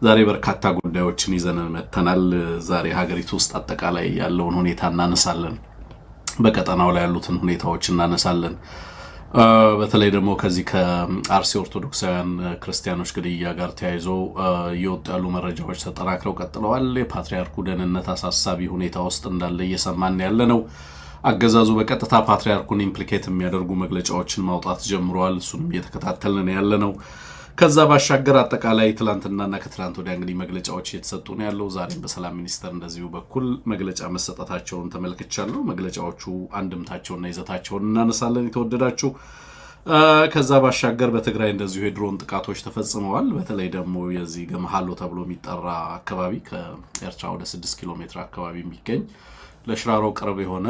ዛሬ በርካታ ጉዳዮችን ይዘን መጥተናል። ዛሬ ሀገሪቱ ውስጥ አጠቃላይ ያለውን ሁኔታ እናነሳለን። በቀጠናው ላይ ያሉትን ሁኔታዎች እናነሳለን። በተለይ ደግሞ ከዚህ ከአርሲ ኦርቶዶክሳውያን ክርስቲያኖች ግድያ ጋር ተያይዞ እየወጡ ያሉ መረጃዎች ተጠናክረው ቀጥለዋል። የፓትርያርኩ ደህንነት አሳሳቢ ሁኔታ ውስጥ እንዳለ እየሰማን ያለ ነው። አገዛዙ በቀጥታ ፓትርያርኩን implicate የሚያደርጉ መግለጫዎችን ማውጣት ጀምረዋል። እሱንም እየተከታተልን ያለ ነው። ከዛ ባሻገር አጠቃላይ ትላንትናና ከትላንት ወዲያ እንግዲህ መግለጫዎች እየተሰጡ ነው ያለው። ዛሬም በሰላም ሚኒስቴር እንደዚሁ በኩል መግለጫ መሰጠታቸውን ተመልክቻለሁ። መግለጫዎቹ አንድምታቸውና ይዘታቸውን እናነሳለን። የተወደዳችሁ፣ ከዛ ባሻገር በትግራይ እንደዚሁ የድሮን ጥቃቶች ተፈጽመዋል። በተለይ ደግሞ የዚህ ገመሃሎ ተብሎ የሚጠራ አካባቢ ከኤርትራ ወደ 6 ኪሎ ሜትር አካባቢ የሚገኝ ለሽራሮ ቅርብ የሆነ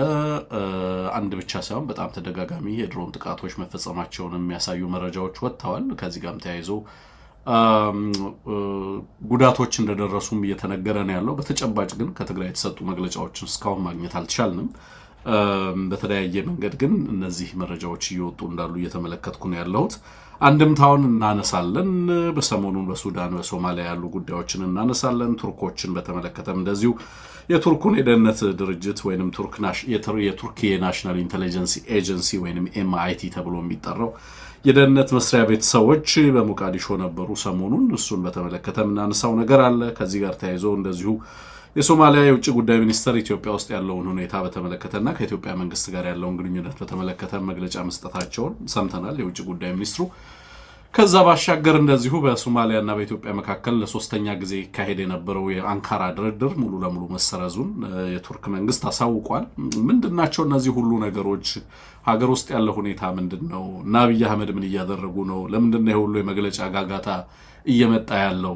አንድ ብቻ ሳይሆን በጣም ተደጋጋሚ የድሮን ጥቃቶች መፈጸማቸውን የሚያሳዩ መረጃዎች ወጥተዋል። ከዚህ ጋርም ተያይዞ ጉዳቶች እንደደረሱም እየተነገረ ነው ያለው። በተጨባጭ ግን ከትግራይ የተሰጡ መግለጫዎችን እስካሁን ማግኘት አልቻልንም። በተለያየ መንገድ ግን እነዚህ መረጃዎች እየወጡ እንዳሉ እየተመለከትኩ ነው ያለሁት። አንድምታውን እናነሳለን። በሰሞኑን በሱዳን በሶማሊያ ያሉ ጉዳዮችን እናነሳለን። ቱርኮችን በተመለከተም እንደዚሁ የቱርኩን የደህንነት ድርጅት ወይም የቱርክ የ National Intelligence Agency ወይም MIT ተብሎ የሚጠራው የደህንነት መስሪያ ቤት ሰዎች በሞቃዲሾ ነበሩ ሰሞኑን። እሱን በተመለከተ የምናነሳው ነገር አለ። ከዚህ ጋር ተያይዞ እንደዚሁ የሶማሊያ የውጭ ጉዳይ ሚኒስትር ኢትዮጵያ ውስጥ ያለውን ሁኔታ በተመለከተና ከኢትዮጵያ መንግስት ጋር ያለውን ግንኙነት በተመለከተ መግለጫ መስጠታቸውን ሰምተናል። የውጭ ጉዳይ ሚኒስትሩ ከዛ ባሻገር እንደዚሁ በሶማሊያና በኢትዮጵያ መካከል ለሶስተኛ ጊዜ ይካሄድ የነበረው የአንካራ ድርድር ሙሉ ለሙሉ መሰረዙን የቱርክ መንግስት አሳውቋል። ምንድናቸው እነዚህ ሁሉ ነገሮች? ሀገር ውስጥ ያለ ሁኔታ ምንድን ነው? እና አብይ አህመድ ምን እያደረጉ ነው? ለምንድን ነው የሁሉ የመግለጫ ጋጋታ እየመጣ ያለው?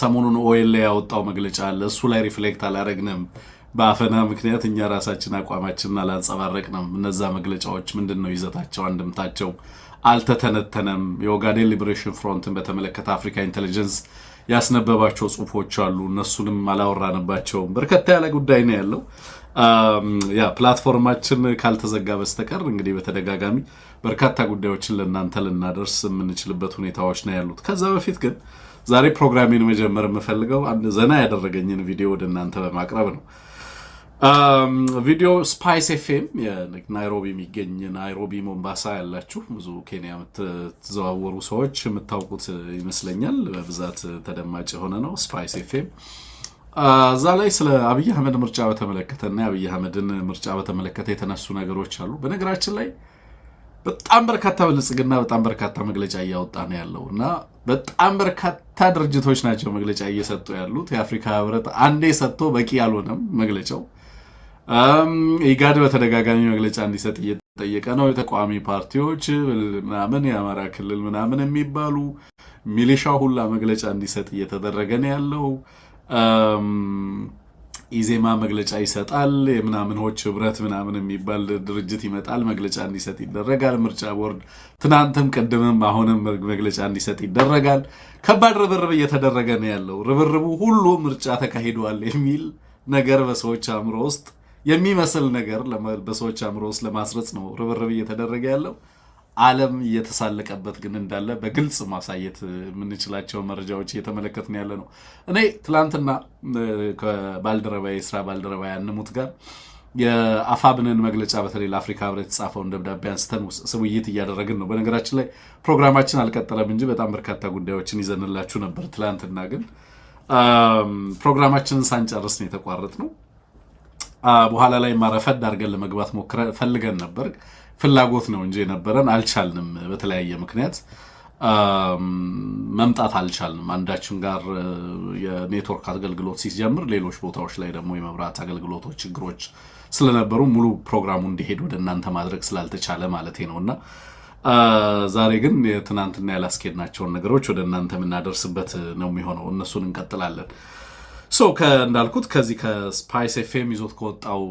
ሰሞኑን OLA ያወጣው መግለጫ አለ። እሱ ላይ reflect አላረግንም። በአፈና ምክንያት እኛ ራሳችን አቋማችንን አላንጸባረቅንም። እነዛ መግለጫዎች ምንድን ነው ይዘታቸው፣ አንድምታቸው አልተተነተነም። የኦጋዴን Liberation Front ን በተመለከተ Africa Intelligence ያስነበባቸው ጽሁፎች አሉ። እነሱንም አላወራንባቸውም። በርከታ ያለ ጉዳይ ነው ያለው። ያ platform ኣችን ካልተዘጋ በስተቀር እንግዲህ በተደጋጋሚ በርካታ ጉዳዮችን ለእናንተ ልናደርስ የምንችልበት ሁኔታዎች ነው ያሉት። ከዛ በፊት ግን ዛሬ ፕሮግራሜን መጀመር የምፈልገው አንድ ዘና ያደረገኝን ቪዲዮ ወደ እናንተ በማቅረብ ነው። ቪዲዮ Spice FM ናይሮቢ የሚገኝ፣ ናይሮቢ ሞምባሳ ያላችሁ ብዙ ኬንያ የምትዘዋወሩ ሰዎች የምታውቁት ይመስለኛል። በብዛት ተደማጭ የሆነ ነው Spice FM። እዛ ላይ ስለ አብይ አህመድ ምርጫ በተመለከተ እና የአብይ አህመድን ምርጫ በተመለከተ የተነሱ ነገሮች አሉ። በነገራችን ላይ በጣም በርካታ ብልጽግና በጣም በርካታ መግለጫ እያወጣ ነው ያለው እና በጣም በርካታ ድርጅቶች ናቸው መግለጫ እየሰጡ ያሉት። የአፍሪካ ህብረት አንዴ ሰጥቶ በቂ አልሆነም መግለጫው። ኢጋድ በተደጋጋሚ መግለጫ እንዲሰጥ እየጠየቀ ነው። የተቃዋሚ ፓርቲዎች ምናምን የአማራ ክልል ምናምን የሚባሉ ሚሊሻው ሁላ መግለጫ እንዲሰጥ እየተደረገ ነው ያለው። ኢዜማ መግለጫ ይሰጣል። የምናምንሆች ህብረት ምናምን የሚባል ድርጅት ይመጣል፣ መግለጫ እንዲሰጥ ይደረጋል። ምርጫ ቦርድ ትናንትም ቅድምም አሁንም መግለጫ እንዲሰጥ ይደረጋል። ከባድ ርብርብ እየተደረገ ነው ያለው። ርብርቡ ሁሉ ምርጫ ተካሂዷል የሚል ነገር በሰዎች አእምሮ ውስጥ የሚመስል ነገር በሰዎች አእምሮ ውስጥ ለማስረጽ ነው ርብርብ እየተደረገ ያለው። ዓለም እየተሳለቀበት ግን እንዳለ በግልጽ ማሳየት የምንችላቸው መረጃዎች እየተመለከትን ያለ ነው። እኔ ትላንትና ከባልደረባ የስራ ባልደረባ ያንሙት ጋር የአፋብንን መግለጫ በተለይ ለአፍሪካ ህብረት የተጻፈውን ደብዳቤ አንስተን ውይይት እያደረግን ነው። በነገራችን ላይ ፕሮግራማችን አልቀጠለም እንጂ በጣም በርካታ ጉዳዮችን ይዘንላችሁ ነበር። ትላንትና ግን ፕሮግራማችንን ሳንጨርስ ነው የተቋረጥነው። በኋላ ላይ ማረፈድ አድርገን ለመግባት ፈልገን ነበር። ፍላጎት ነው እንጂ የነበረን አልቻልንም። በተለያየ ምክንያት መምጣት አልቻልንም። አንዳችን ጋር የኔትወርክ አገልግሎት ሲጀምር፣ ሌሎች ቦታዎች ላይ ደግሞ የመብራት አገልግሎቶች ችግሮች ስለነበሩ ሙሉ ፕሮግራሙ እንዲሄድ ወደ እናንተ ማድረግ ስላልተቻለ ማለት ነው። እና ዛሬ ግን የትናንትና ያላስኬድናቸውን ነገሮች ወደ እናንተ የምናደርስበት ነው የሚሆነው። እነሱን እንቀጥላለን። So እንዳልኩት ከዚህ ከ Spice FM ይዞት ከወጣው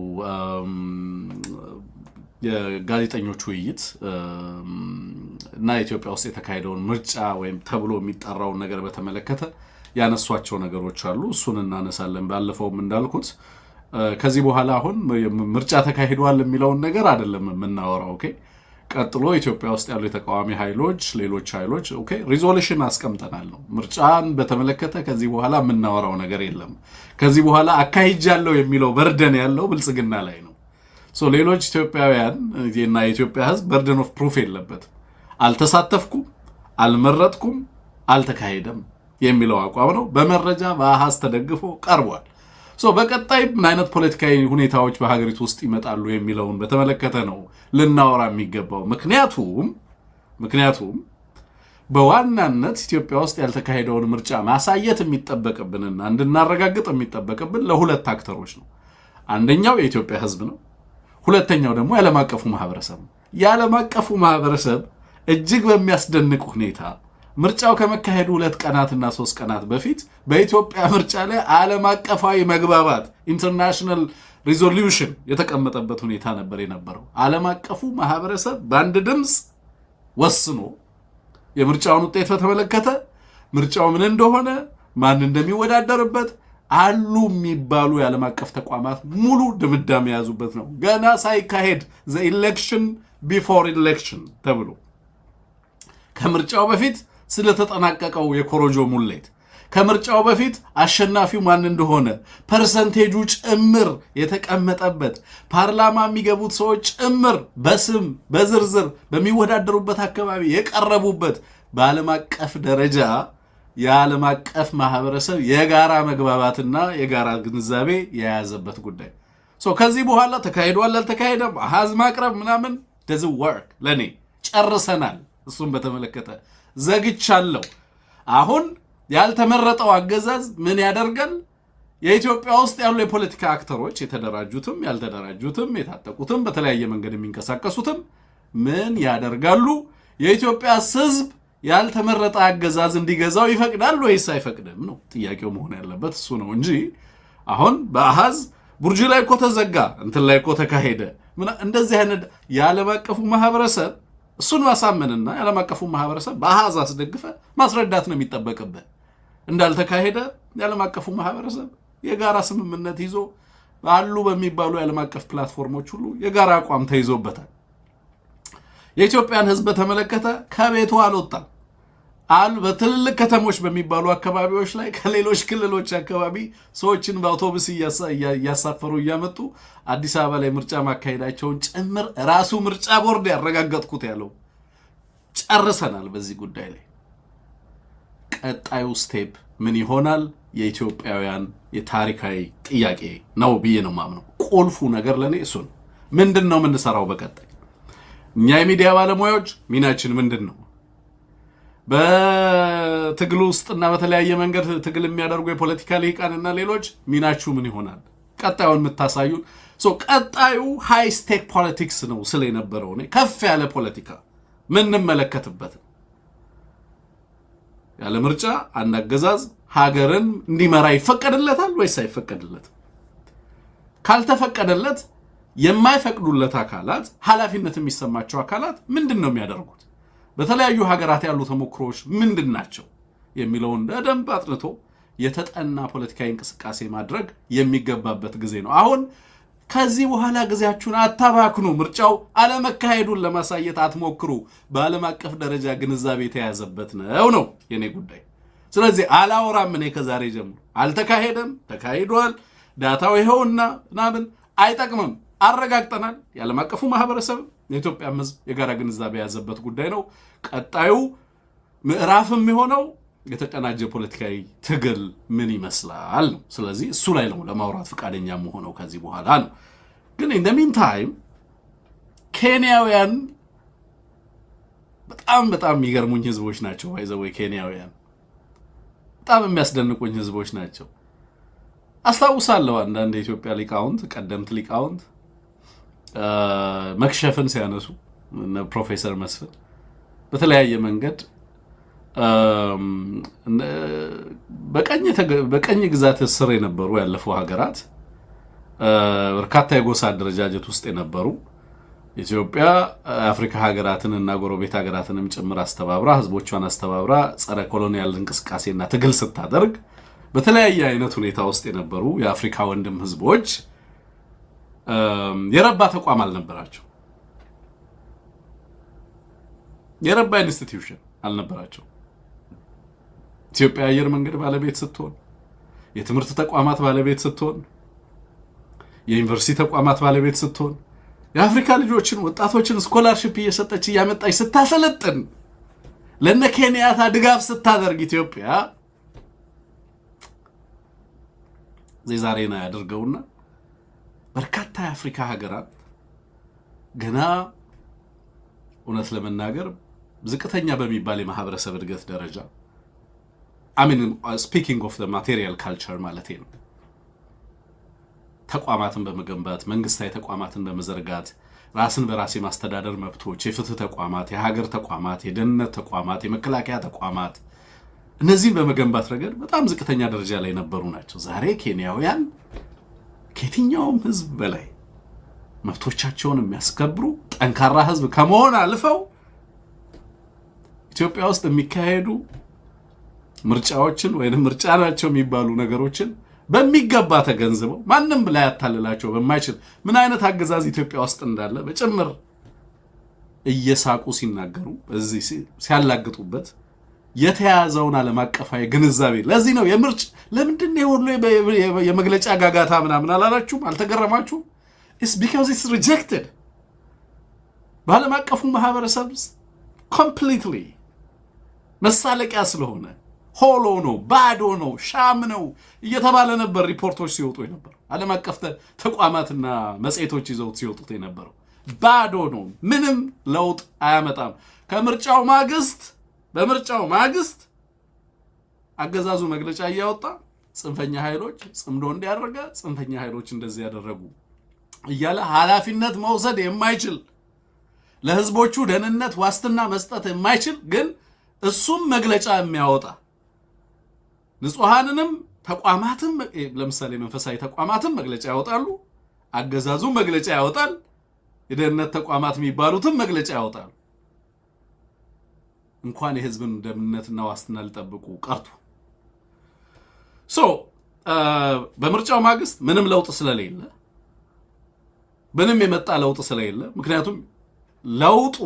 የጋዜጠኞች ውይይት እና ኢትዮጵያ ውስጥ የተካሄደውን ምርጫ ወይም ተብሎ የሚጠራውን ነገር በተመለከተ ያነሷቸው ነገሮች አሉ። እሱን እናነሳለን። ባለፈውም እንዳልኩት ከዚህ በኋላ አሁን ምርጫ ተካሂዷል የሚለውን ነገር አይደለም የምናወራው። Okay፣ ቀጥሎ ኢትዮጵያ ውስጥ ያሉ የተቃዋሚ ኃይሎች፣ ሌሎች ኃይሎች okay resolution አስቀምጠናል ነው። ምርጫን በተመለከተ ከዚህ በኋላ የምናወራው ነገር የለም። ከዚህ በኋላ አካሂጃለሁ የሚለው burden ያለው ብልጽግና ላይ ነው። So ሌሎች ኢትዮጵያውያን እና የኢትዮጵያ ሕዝብ burden of proof የለበትም። አልተሳተፍኩም፣ አልመረጥኩም፣ አልተካሄደም የሚለው አቋም ነው። በመረጃ በአሃዝ ተደግፎ ቀርቧል። So በቀጣይ ምን አይነት ፖለቲካዊ ሁኔታዎች በሀገሪቱ ውስጥ ይመጣሉ የሚለውን በተመለከተ ነው ልናወራ የሚገባው። ምክንያቱም በዋናነት ኢትዮጵያ ውስጥ ያልተካሄደውን ምርጫ ማሳየት የሚጠበቅብንና እንድናረጋግጥ የሚጠበቅብን ለሁለት actor ኦች ነው። አንደኛው የኢትዮጵያ ሕዝብ ነው። ሁለተኛው ደግሞ የዓለም አቀፉ ማህበረሰብ ነው። የዓለም አቀፉ ማህበረሰብ እጅግ በሚያስደንቅ ሁኔታ ምርጫው ከመካሄዱ 2 ቀናትና 3 ቀናት በፊት በኢትዮጵያ ምርጫ ላይ ዓለም አቀፋዊ መግባባት፣ international resolution የተቀመጠበት ሁኔታ ነበር የነበረው። ዓለም አቀፉ ማህበረሰብ በአንድ ድምፅ ወስኖ የምርጫውን ውጤት በተመለከተ፣ ምርጫው ምን እንደሆነ፣ ማን እንደሚወዳደርበት አሉ የሚባሉ የዓለም አቀፍ ተቋማት ሙሉ ድምዳሜ የያዙበት ነው። ገና ሳይካሄድ፣ the election before election ተብሎ፣ ከምርጫው በፊት ስለተጠናቀቀው የኮሮጆ ሙሌት፣ ከምርጫው በፊት አሸናፊው ማን እንደሆነ percentage ኡ ጭምር የተቀመጠበት፣ ፓርላማ የሚገቡት ሰዎች ጭምር በስም በዝርዝር በሚወዳደሩበት አካባቢ የቀረቡበት፣ በዓለም አቀፍ ደረጃ የዓለም አቀፍ ማህበረሰብ የጋራ መግባባትና የጋራ ግንዛቤ የያዘበት ጉዳይ። So ከዚህ በኋላ ተካሂዷል አልተካሄደም አሃዝ ማቅረብ ምናምን doesn't work ለእኔ፣ ጨርሰናል። እሱን በተመለከተ ዘግቻለሁ። አሁን ያልተመረጠው አገዛዝ ምን ያደርጋል? የኢትዮጵያ ውስጥ ያሉ የፖለቲካ actor ኦች፣ የተደራጁትም ያልተደራጁትም፣ የታጠቁትም በተለያየ መንገድ የሚንቀሳቀሱትም ምን ያደርጋሉ? የኢትዮጵያ ሕዝብ ያልተመረጠ አገዛዝ እንዲገዛው ይፈቅዳል ወይስ አይፈቅድም ነው ጥያቄው፣ መሆን ያለበት እሱ ነው እንጂ አሁን በአሃዝ ቡርጂ ላይ እኮ ተዘጋ፣ እንትን ላይ እኮ ተካሄደ፣ እንደዚህ አይነት የዓለም አቀፉ ማህበረሰብ እሱን ማሳመንና የዓለም አቀፉ ማህበረሰብ በአሃዝ አስደግፈ ማስረዳት ነው የሚጠበቅብህ። እንዳልተካሄደ የዓለም አቀፉ ማህበረሰብ የጋራ ስምምነት ይዞ አሉ በሚባሉ የዓለም አቀፍ platform ኦች ሁሉ የጋራ አቋም ተይዞበታል። የኢትዮጵያን ሕዝብ በተመለከተ ከቤቱ አልወጣም አሉ። በትልልቅ ከተሞች በሚባሉ አካባቢዎች ላይ ከሌሎች ክልሎች አካባቢ ሰዎችን በአውቶቡስ እያሳፈሩ እያመጡ አዲስ አበባ ላይ ምርጫ ማካሄዳቸውን ጭምር ራሱ ምርጫ ቦርድ ያረጋገጥኩት ያለው፣ ጨርሰናል። በዚህ ጉዳይ ላይ ቀጣዩ step ምን ይሆናል? የኢትዮጵያውያን የታሪካዊ ጥያቄ ነው ብዬ ነው የማምነው። ቁልፉ ነገር ለእኔ እሱ ነው። ምንድን ነው የምንሰራው በቀጣይ? እኛ የሚዲያ ባለሙያዎች ሚናችን ምንድን ነው? በትግል ውስጥና በተለያየ መንገድ ትግል የሚያደርጉ የፖለቲካ ልሂቃንና ሌሎች ሚናችሁ ምን ይሆናል? ቀጣዩን የምታሳዩን፣ ቀጣዩ high stake politics ነው ስል የነበረው እኔ፣ ከፍ ያለ ፖለቲካ ምንመለከትበት፣ ያለ ምርጫ አንድ አገዛዝ ሀገርን እንዲመራ ይፈቀድለታል ወይስ አይፈቀድለትም? ካልተፈቀደለት የማይፈቅዱለት አካላት፣ ኃላፊነት የሚሰማቸው አካላት ምንድን ነው የሚያደርጉት? በተለያዩ ሀገራት ያሉ ተሞክሮዎች ምንድን ናቸው የሚለውን በደንብ አጥንቶ የተጠና ፖለቲካዊ እንቅስቃሴ ማድረግ የሚገባበት ጊዜ ነው። አሁን ከዚህ በኋላ ጊዜያችሁን አታባክኑ። ምርጫው አለመካሄዱን ለማሳየት አትሞክሩ። በዓለም አቀፍ ደረጃ ግንዛቤ የተያዘበት ነው ነው የኔ ጉዳይ። ስለዚህ አላወራም እኔ ከዛሬ ጀምሮ። አልተካሄደም፣ ተካሂዷል፣ data ው ይኸውና ምናምን አይጠቅምም። አረጋግጠናል። የዓለም አቀፉ ማህበረሰብ፣ የኢትዮጵያም ሕዝብ የጋራ ግንዛቤ የያዘበት ጉዳይ ነው። ቀጣዩ ምዕራፍ የሚሆነው የተቀናጀ ፖለቲካዊ ትግል ምን ይመስላል ነው። ስለዚህ እሱ ላይ ነው ለማውራት ፈቃደኛ የምሆነው ከዚህ በኋላ ነው። ግን in the meantime ኬንያውያን በጣም በጣም የሚገርሙኝ ህዝቦች ናቸው። By the way ኬንያውያን በጣም የሚያስደንቁኝ ህዝቦች ናቸው። አስታውሳለሁ አንዳንድ የኢትዮጵያ ሊቃውንት፣ ቀደምት ሊቃውንት መክሸፍን ሲያነሱ፣ እነ ፕሮፌሰር መስፍን በተለያየ መንገድ በቅኝ ግዛት ስር የነበሩ ያለፉ ሀገራት፣ በርካታ የጎሳ አደረጃጀት ውስጥ የነበሩ፣ ኢትዮጵያ አፍሪካ ሀገራትን እና ጎረቤት ሀገራትንም ጭምር አስተባብራ፣ ህዝቦቿን አስተባብራ ጸረ colonial እንቅስቃሴና ትግል ስታደርግ በተለያየ አይነት ሁኔታ ውስጥ የነበሩ የአፍሪካ ወንድም ህዝቦች የረባ ተቋም አልነበራቸው። የረባ institution አልነበራቸው። ኢትዮጵያ አየር መንገድ ባለቤት ስትሆን፣ የትምህርት ተቋማት ባለቤት ስትሆን፣ የዩኒቨርሲቲ ተቋማት ባለቤት ስትሆን፣ የአፍሪካ ልጆችን ወጣቶችን scholarship እየሰጠች እያመጣች ስታሰለጥን፣ ለነ ኬንያታ ድጋፍ ስታደርግ ኢትዮጵያ የዛሬን አያድርገውና በርካታ የአፍሪካ ሀገራት ገና እውነት ለመናገር ዝቅተኛ በሚባል የማህበረሰብ እድገት ደረጃ፣ I mean, speaking of material culture ማለት ነው፣ ተቋማትን በመገንባት፣ መንግስታዊ ተቋማትን በመዘርጋት፣ ራስን በራስ የማስተዳደር መብቶች፣ የፍትህ ተቋማት፣ የሀገር ተቋማት፣ የደህንነት ተቋማት፣ የመከላከያ ተቋማት እነዚህን በመገንባት ረገድ በጣም ዝቅተኛ ደረጃ ላይ የነበሩ ናቸው። ዛሬ ኬንያውያን ከየትኛውም ህዝብ በላይ መብቶቻቸውን የሚያስከብሩ ጠንካራ ህዝብ ከመሆን አልፈው ኢትዮጵያ ውስጥ የሚካሄዱ ምርጫዎችን ወይም ምርጫ ናቸው የሚባሉ ነገሮችን በሚገባ ተገንዝበው ማንም ላያታልላቸው በማይችል ምን አይነት አገዛዝ ኢትዮጵያ ውስጥ እንዳለ በጭምር እየሳቁ ሲናገሩ እዚህ ሲያላግጡበት የተያዘውን ዓለም አቀፋዊ ግንዛቤ። ለዚህ ነው የምርጭ ለምንድን ነው የሁሉ የመግለጫ ጋጋታ ምናምን አላላችሁም? አልተገረማችሁም? It's because it's rejected በዓለም አቀፉ ማህበረሰብ completely መሳለቂያ ስለሆነ፣ hollow ነው፣ ባዶ ነው፣ sham ነው እየተባለ ነበር ሪፖርቶች ሲወጡ የነበረው። ዓለም አቀፍ ተቋማትና መጽሔቶች ይዘውት ሲወጡት የነበረው ባዶ ነው፣ ምንም ለውጥ አያመጣም። ከምርጫው ማግስት፣ በምርጫው ማግስት አገዛዙ መግለጫ እያወጣ ጽንፈኛ ኃይሎች ጽምዶ እንዲያደረገ፣ ጽንፈኛ ኃይሎች እንደዚህ ያደረጉ እያለ ኃላፊነት መውሰድ የማይችል፣ ለህዝቦቹ ደህንነት ዋስትና መስጠት የማይችል፣ ግን እሱም መግለጫ የሚያወጣ፣ ንጹሐንንም ተቋማትም ለምሳሌ መንፈሳዊ ተቋማትም መግለጫ ያወጣሉ፣ አገዛዙ መግለጫ ያወጣል፣ የደህንነት ተቋማት የሚባሉትም መግለጫ ያወጣሉ። እንኳን የህዝብን ደህንነትና ዋስትና ሊጠብቁ ቀርቶ። So በምርጫው ማግስት ምንም ለውጥ ስለሌለ፣ ምንም የመጣ ለውጥ ስለሌለ፣ ምክንያቱም ለውጡ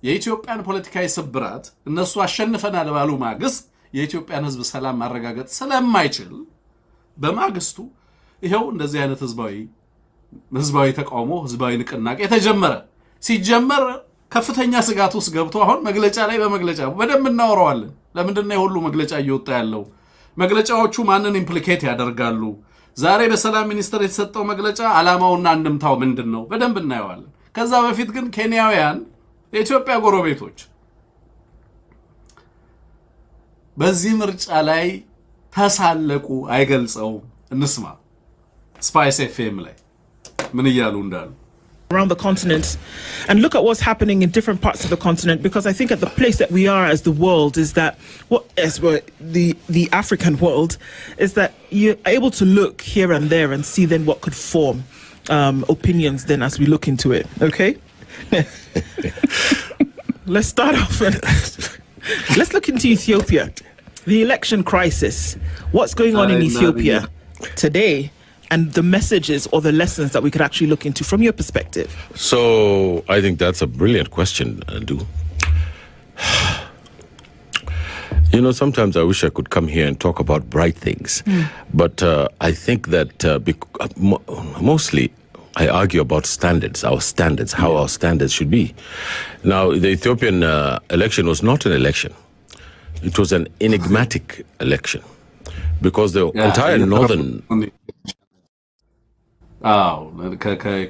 የኢትዮጵያን ፖለቲካዊ ስብራት እነሱ አሸንፈናል ባሉ ማግስት የኢትዮጵያን ህዝብ ሰላም ማረጋገጥ ስለማይችል በማግስቱ ይኸው እንደዚህ አይነት ህዝባዊ ተቃውሞ፣ ህዝባዊ ንቅናቄ ተጀመረ። ሲጀመር ከፍተኛ ስጋት ውስጥ ገብቶ አሁን መግለጫ ላይ በመግለጫ በደንብ እናወራዋለን። ለምንድን ነው የሁሉ መግለጫ እየወጣ ያለው? መግለጫዎቹ ማንን implicate ያደርጋሉ? ዛሬ በሰላም ሚኒስቴር የተሰጠው መግለጫ ዓላማውና አንድምታው ምንድን ነው? በደንብ እናየዋለን። ከዛ በፊት ግን ኬንያውያን የኢትዮጵያ ጎረቤቶች በዚህ ምርጫ ላይ ተሳለቁ አይገልጸውም። እንስማ። Spice FM ላይ ምን እያሉ እንዳሉ። around the continent and look at what's happening in different parts of the continent, because I think at the place that we are as the world is that what as well the African world is that you're able to look here and there and see then what could form opinions then as we look into it. Okay, let's start off and let's look into Ethiopia, the election crisis, what's going on in Ethiopia today and the messages or the lessons that we could actually look into from your perspective. So I think that's a brilliant question, Andu. Sometimes I wish I could come here and talk about bright things, but I think that mostly I argue about standards, our standards, how our standards should be. Now, the Ethiopian election was not an election; it was an enigmatic election because the entire northern አዎ፣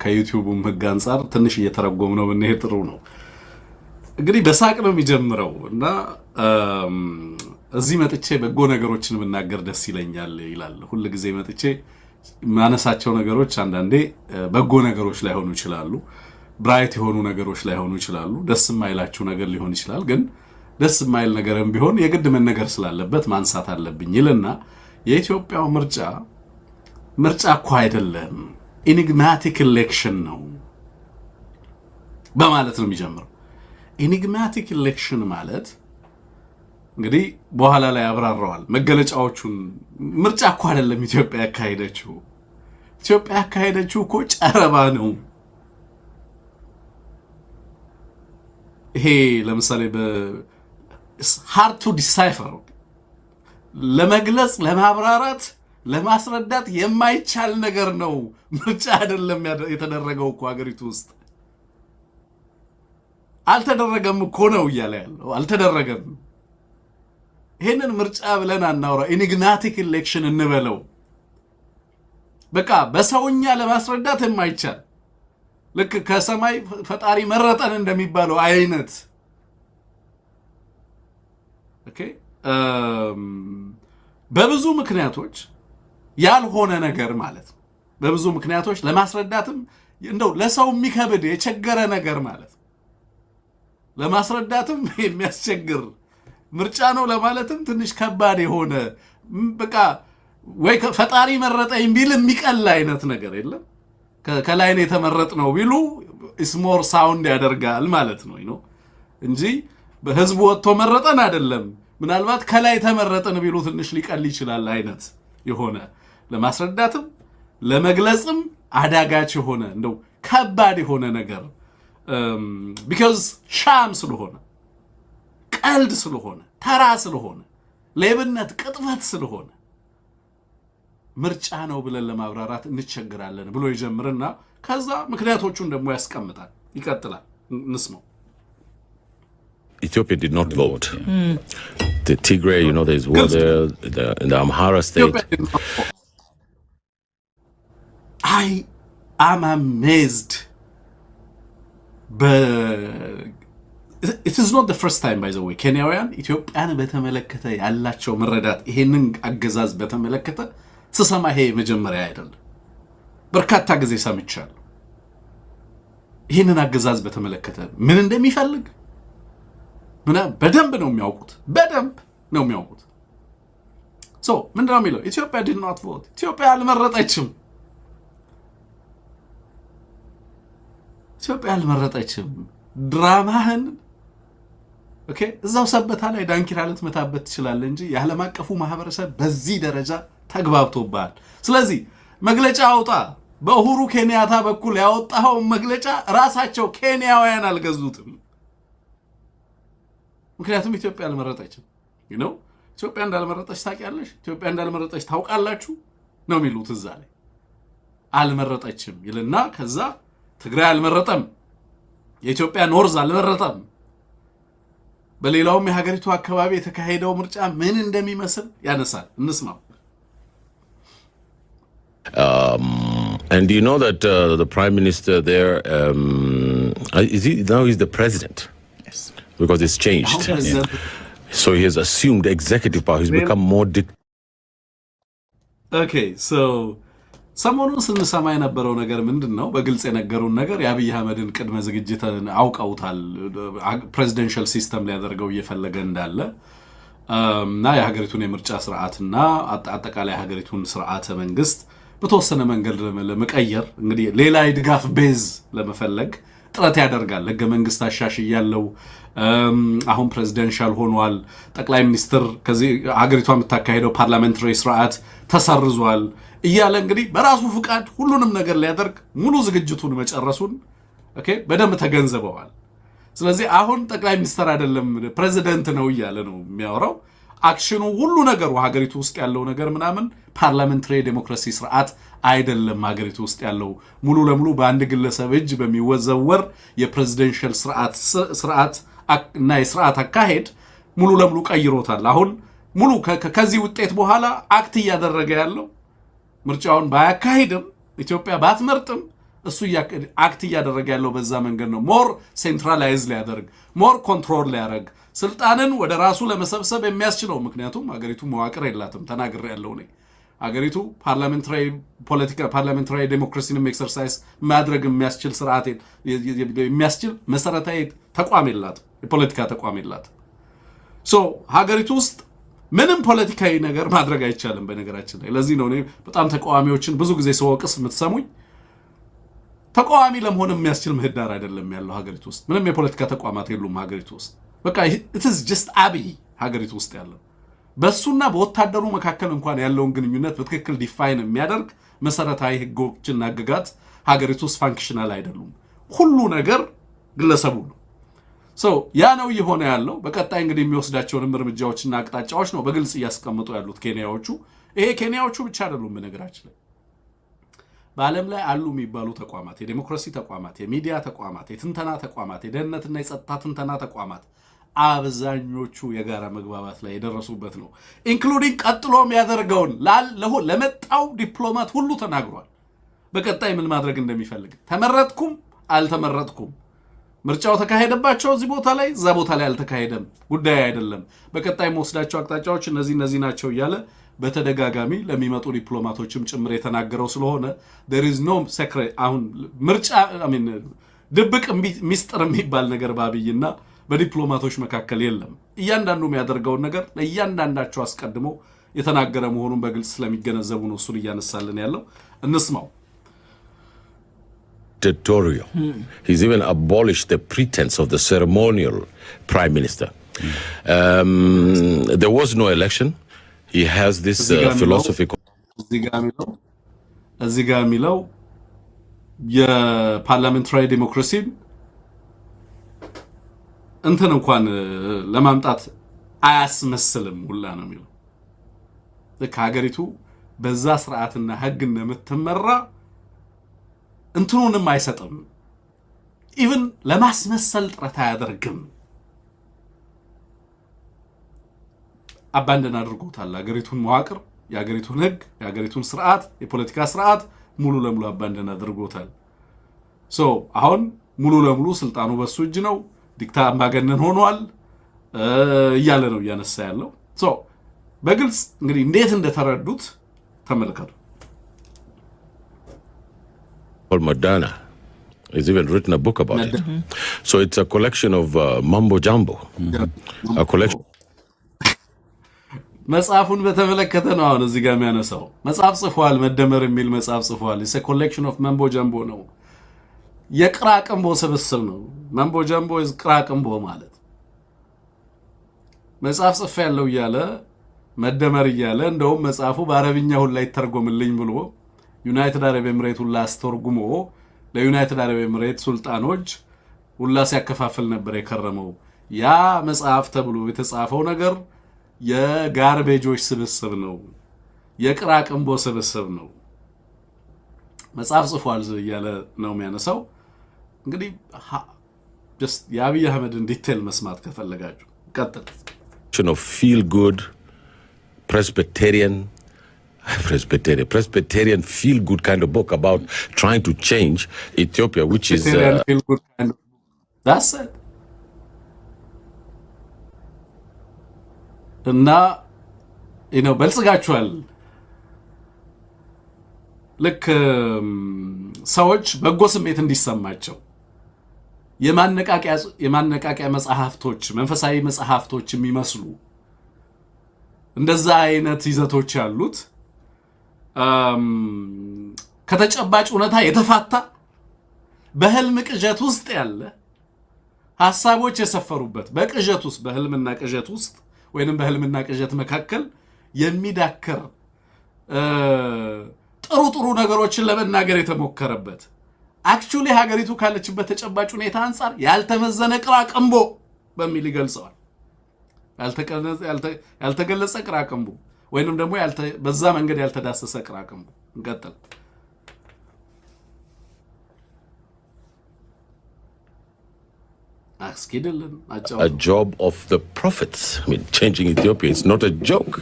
ከ YouTubeኡም ህግ አንጻር ትንሽ እየተረጎም ነው ብንሄድ ጥሩ ነው። እንግዲህ በሳቅ ነው የሚጀምረው እና እዚህ መጥቼ በጎ ነገሮችን ብናገር ደስ ይለኛል ይላል። ሁል ጊዜ መጥቼ የማነሳቸው ነገሮች አንዳንዴ በጎ ነገሮች ላይሆኑ ይችላሉ፣ bright የሆኑ ነገሮች ላይሆኑ ይችላሉ፣ ደስ የማይላችሁ ነገር ሊሆን ይችላል። ግን ደስ የማይል ነገርም ቢሆን የግድ መነገር ስላለበት ማንሳት አለብኝ ይልና የኢትዮጵያው ምርጫ ምርጫ እኮ አይደለም፣ enigmatic election ነው በማለት ነው የሚጀምረው። Enigmatic election ማለት እንግዲህ በኋላ ላይ ያብራራዋል መገለጫዎቹን። ምርጫ እኮ አይደለም ኢትዮጵያ ያካሄደችው። ኢትዮጵያ ያካሄደችው እኮ ጨረባ ነው። ይሄ ለምሳሌ hard to decipher፣ ለመግለጽ፣ ለማብራራት፣ ለማስረዳት የማይቻል ነገር ነው። ምርጫ አይደለም የተደረገው እኮ ሀገሪቱ ውስጥ፣ አልተደረገም እኮ ነው እያለ ያለው፣ አልተደረገም። ይሄንን ምርጫ ብለን አናውራ፣ enigmatic election እንበለው። በቃ በሰውኛ ለማስረዳት የማይቻል፣ ልክ ከሰማይ ፈጣሪ መረጠን እንደሚባለው አይነት፣ okay፣ በብዙ ምክንያቶች ያልሆነ ነገር ማለት ነው። በብዙ ምክንያቶች ለማስረዳትም እንደው ለሰው የሚከብድ የቸገረ ነገር ማለት ነው። ለማስረዳትም የሚያስቸግር፣ ምርጫ ነው ለማለትም ትንሽ ከባድ የሆነ፣ በቃ ወይ ፈጣሪ መረጠኝ ቢል የሚቀል አይነት ነገር የለም። ከላይ ነው የተመረጥነው ቢሉ it's more sound ያደርጋል ማለት ነው እንጂ በህዝቡ ወጥቶ መረጠን አይደለም። ምናልባት ከላይ ተመረጥን ቢሉ ትንሽ ሊቀል ይችላል አይነት የሆነ፣ ለማስረዳትም ለመግለጽም አዳጋች የሆነ፣ እንደው ከባድ የሆነ ነገር፣ because sham ስለሆነ፣ ቀልድ ስለሆነ፣ ተራ ስለሆነ፣ ሌብነት፣ ቅጥፈት ስለሆነ ምርጫ ነው ብለን ለማብራራት እንቸግራለን ብሎ ይጀምርና ከዛ ምክንያቶቹን ደግሞ ያስቀምጣል። ይቀጥላል። እንስማው። Ethiopia did not vote. The Tigray, there's war there, in the Amhara state. I am amazed. It is not the first time, by the way። ኬንያውያን ኢትዮጵያን በተመለከተ ያላቸው መረዳት፣ ይሄንን አገዛዝ በተመለከተ ስሰማ ይሄ መጀመሪያ አይደለም። በርካታ ጊዜ ሰምቻለሁ። ይህንን አገዛዝ በተመለከተ ምን እንደሚፈልግ በደንብ ነው የሚያውቁት። በደንብ ነው የሚያውቁት። So ምንድነው የሚለው? Ethiopia did not vote፣ ኢትዮጵያ አልመረጠችም። ኢትዮጵያ አልመረጠችም። ድራማህን okay፣ እዛው ሰበታ ላይ ዳንኪራ ልትመታበት ትችላለህ እንጂ የዓለም አቀፉ ማህበረሰብ በዚህ ደረጃ ተግባብቶብሃል። ስለዚህ መግለጫ አውጣ። በኡሁሩ ኬንያታ በኩል ያወጣኸውን መግለጫ ራሳቸው ኬንያውያን አልገዙትም። ምክንያቱም ኢትዮጵያ አልመረጠችም ነው። ኢትዮጵያ እንዳልመረጠች ታውቂያለሽ፣ ኢትዮጵያ እንዳልመረጠች ታውቃላችሁ ነው የሚሉት። እዛ ላይ አልመረጠችም ይልና ከዛ ትግራይ አልመረጠም፣ የኢትዮጵያ north አልመረጠም፣ በሌላውም የሀገሪቱ አካባቢ የተካሄደው ምርጫ ምን እንደሚመስል ያነሳል። እንስማው። And do you know that the prime minister there, is he now he's the president? Yes. Because it's changed. አሁን ፕሬዚደንት። So he has assumed executive power. He's become more Okay, so ሰሞኑን ስንሰማ የነበረው ነገር ምንድን ነው? በግልጽ የነገሩን ነገር የአብይ አህመድን ቅድመ ዝግጅት አውቀውታል። Presidential system ሊያደርገው እየፈለገ እንዳለ እና የሀገሪቱን የምርጫ ስርዓትና አጠቃላይ የሀገሪቱን ስርዓተ መንግስት በተወሰነ መንገድ ለመቀየር፣ እንግዲህ ሌላ የድጋፍ base ለመፈለግ ጥረት ያደርጋል። ህገ መንግስት አሻሽያለው፣ አሁን presidential ሆኗል። ጠቅላይ ሚኒስትር ከዚህ ሀገሪቷ የምታካሄደው parliamentary ስርዓት ተሰርዟል እያለ እንግዲህ በራሱ ፍቃድ ሁሉንም ነገር ሊያደርግ ሙሉ ዝግጅቱን መጨረሱን፣ okay፣ በደንብ ተገንዝበዋል። ስለዚህ አሁን ጠቅላይ ሚኒስትር አይደለም ፕሬዚደንት ነው እያለ ነው የሚያወራው። Action ኑ፣ ሁሉ ነገሩ፣ ሀገሪቱ ውስጥ ያለው ነገር ምናምን parliamentary democracy ስርዓት አይደለም። ሀገሪቱ ውስጥ ያለው ሙሉ ለሙሉ በአንድ ግለሰብ እጅ በሚወዘወር የ presidential ስርዓት እና የስርዓት አካሄድ ሙሉ ለሙሉ ቀይሮታል። አሁን ሙሉ ከዚህ ውጤት በኋላ act እያደረገ ያለው፣ ምርጫውን ባያካሂድም፣ ኢትዮጵያ ባትመርጥም፣ እሱ act እያደረገ ያለው በዛ መንገድ ነው። More centralize ሊያደርግ፣ more control ሊያደርግ፣ ስልጣንን ወደ ራሱ ለመሰብሰብ የሚያስችለው፣ ምክንያቱም ሀገሪቱ መዋቅር የላትም። ተናግሬያለሁ እኔ፣ ሀገሪቱ parliamentary ፖለቲካ parliamentary democracy ንም exercise ማድረግ የሚያስችል ስርዓት፣ የሚያስችል መሰረታዊ ተቋም የላትም፣ የፖለቲካ ተቋም የላትም። So ሀገሪቱ ውስጥ ምንም ፖለቲካዊ ነገር ማድረግ አይቻልም። በነገራችን ላይ ለዚህ ነው እኔ በጣም ተቃዋሚዎችን ብዙ ጊዜ ስወቅስ የምትሰሙኝ። ተቃዋሚ ለመሆን የሚያስችል ምህዳር አይደለም ያለው ሀገሪቱ ውስጥ። ምንም የፖለቲካ ተቋማት የሉም ሀገሪቱ ውስጥ። በቃ it's just አብይ ሀገሪቱ ውስጥ ያለው፣ በእሱና በወታደሩ መካከል እንኳን ያለውን ግንኙነት በትክክል define የሚያደርግ መሰረታዊ ህጎችና ህግጋት ሀገሪቱ ውስጥ functional አይደሉም። ሁሉ ነገር ግለሰቡ ነው። So ያ ነው እየሆነ ያለው። በቀጣይ እንግዲህ የሚወስዳቸውንም እርምጃዎችና አቅጣጫዎች ነው በግልጽ እያስቀምጡ ያሉት ኬንያዎቹ። ይሄ ኬንያዎቹ ብቻ አይደሉም። በነገራችን ላይ በዓለም ላይ አሉ የሚባሉ ተቋማት፣ የዴሞክራሲ ተቋማት፣ የሚዲያ ተቋማት፣ የትንተና ተቋማት፣ የደህንነትና የጸጥታ ትንተና ተቋማት አብዛኞቹ የጋራ መግባባት ላይ የደረሱበት ነው። Including ቀጥሎ የሚያደርገውን ለመጣው ዲፕሎማት ሁሉ ተናግሯል። በቀጣይ ምን ማድረግ እንደሚፈልግ፣ ተመረጥኩም አልተመረጥኩም፣ ምርጫው ተካሄደባቸው እዚህ ቦታ ላይ፣ እዛ ቦታ ላይ አልተካሄደም፣ ጉዳይ አይደለም። በቀጣይ መወስዳቸው አቅጣጫዎች እነዚህ እነዚህ ናቸው እያለ በተደጋጋሚ ለሚመጡ ዲፕሎማቶችም ጭምር የተናገረው ስለሆነ there is no secret። አሁን ምርጫ፣ I mean፣ ድብቅ ሚስጥር የሚባል ነገር በአብይና በዲፕሎማቶች መካከል የለም። እያንዳንዱ የሚያደርገውን ነገር ለእያንዳንዳቸው አስቀድሞ የተናገረ መሆኑን በግልጽ ስለሚገነዘቡ ነው እሱን እያነሳልን ያለው። እንስማው። Dictatorial. He's even abolished the pretense of the ceremonial prime minister. There was no election. He has this philosophy. እዚህ ጋር የሚለው የ parliamentary ዲሞክራሲን እንትን እንኳን ለማምጣት አያስመስልም ሁላ ነው የሚለው። ልክ ሀገሪቱ በዛ ስርዓትና ህግ እንደምትመራ እንትኑንም አይሰጥም። Even ለማስመሰል ጥረት አያደርግም። Abandon አድርጎታል። የሀገሪቱን መዋቅር፣ የሀገሪቱን ህግ፣ የሀገሪቱን ስርዓት፣ የፖለቲካ ስርዓት ሙሉ ለሙሉ abandon አድርጎታል። So አሁን ሙሉ ለሙሉ ስልጣኑ በሱ እጅ ነው። አምባገነን ሆኗል እያለ ነው እያነሳ ያለው። So በግልጽ እንግዲህ እንዴት እንደተረዱት ተመልከቱ። Moderna. He's even written a book about it. So it's a collection of mumbo jumbo, a collection መጽሐፉን በተመለከተ ነው አሁን እዚህ ጋር የሚያነሳው። መጽሐፍ ጽፏል፣ መደመር የሚል መጽሐፍ ጽፏል። It's collection of mumbo jumbo ነው፣ የቅራቅንቦ ስብስብ ነው። Mumbo jumbo ቅራቅንቦ ማለት። መጽሐፍ ጽፌ ያለው እያለ፣ መደመር እያለ፣ እንደውም መጽሐፉ በአረብኛ ሁላ ይተርጎምልኝ ብሎ ዩናይትድ አረብ ኤምሬት ሁላ አስተርጉሞ ለዩናይትድ አረብ ኤምሬት ሱልጣኖች ሁላ ሲያከፋፍል ነበር የከረመው። ያ መጽሐፍ ተብሎ የተጻፈው ነገር የ garbage ኦች ስብስብ ነው፣ የቅራቅንቦ ስብስብ ነው። መጽሐፍ ጽፏል እያለ ነው የሚያነሳው። እንግዲህ የአብይ አህመድን detail መስማት ከፈለጋችሁ ቀጥል። of feel good Presbyterian feel good kind of book about trying to change Ethiopia, which is Presbyterian feel good kind of. That's it. እና ነው በልጽጋችኋል። ልክ ሰዎች በጎ ስሜት እንዲሰማቸው የማነቃቂያ መጽሐፍቶች፣ መንፈሳዊ መጽሐፍቶች የሚመስሉ እንደዛ አይነት ይዘቶች ያሉት፣ ከተጨባጭ እውነታ የተፋታ፣ በህልም ቅዠት ውስጥ ያለ ሀሳቦች የሰፈሩበት፣ በቅዠት ውስጥ፣ በህልምና ቅዠት ውስጥ ወይንም በህልምና ቅዠት መካከል የሚዳክር፣ ጥሩ ጥሩ ነገሮችን ለመናገር የተሞከረበት፣ actually ሀገሪቱ ካለችበት ተጨባጭ ሁኔታ አንጻር ያልተመዘነ ቅራቅንቦ በሚል ይገልጸዋል። ያልተገለጸ ቅራቅንቦ ወይንም ደግሞ በዛ መንገድ ያልተዳሰሰ ቅራቅንቦ። እንቀጥል። አስኪድልን። A job of the prophets. I mean, changing Ethiopia is not a joke.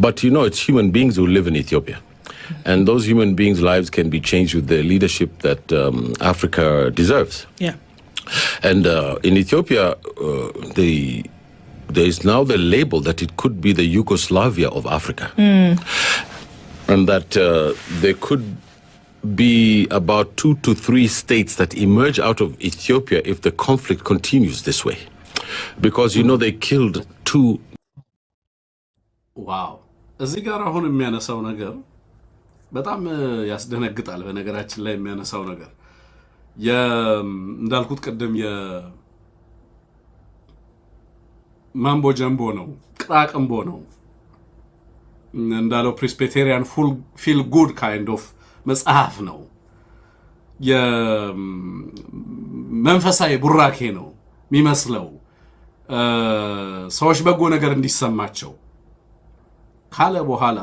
But it's human beings who live in Ethiopia. And those human beings' lives can be changed with the leadership that Africa deserves. And in Ethiopia, there is now the label that it could be the Yugoslavia of Africa. And that there could be about 2 to 3 states that emerge out of Ethiopia if the conflict continues this way. Because they killed two. Wow። እዚህ ጋር አሁን የሚያነሳው ነገር በጣም ያስደነግጣል። በነገራችን ላይ የሚያነሳው ነገር እንዳልኩት ቅድም የ mumbo jumbo ነው፣ ቅራቅንቦ ነው እንዳለው፣ Presbyterian feel good kind of መጽሐፍ ነው። የመንፈሳዊ ቡራኬ ነው የሚመስለው፣ ሰዎች በጎ ነገር እንዲሰማቸው ካለ በኋላ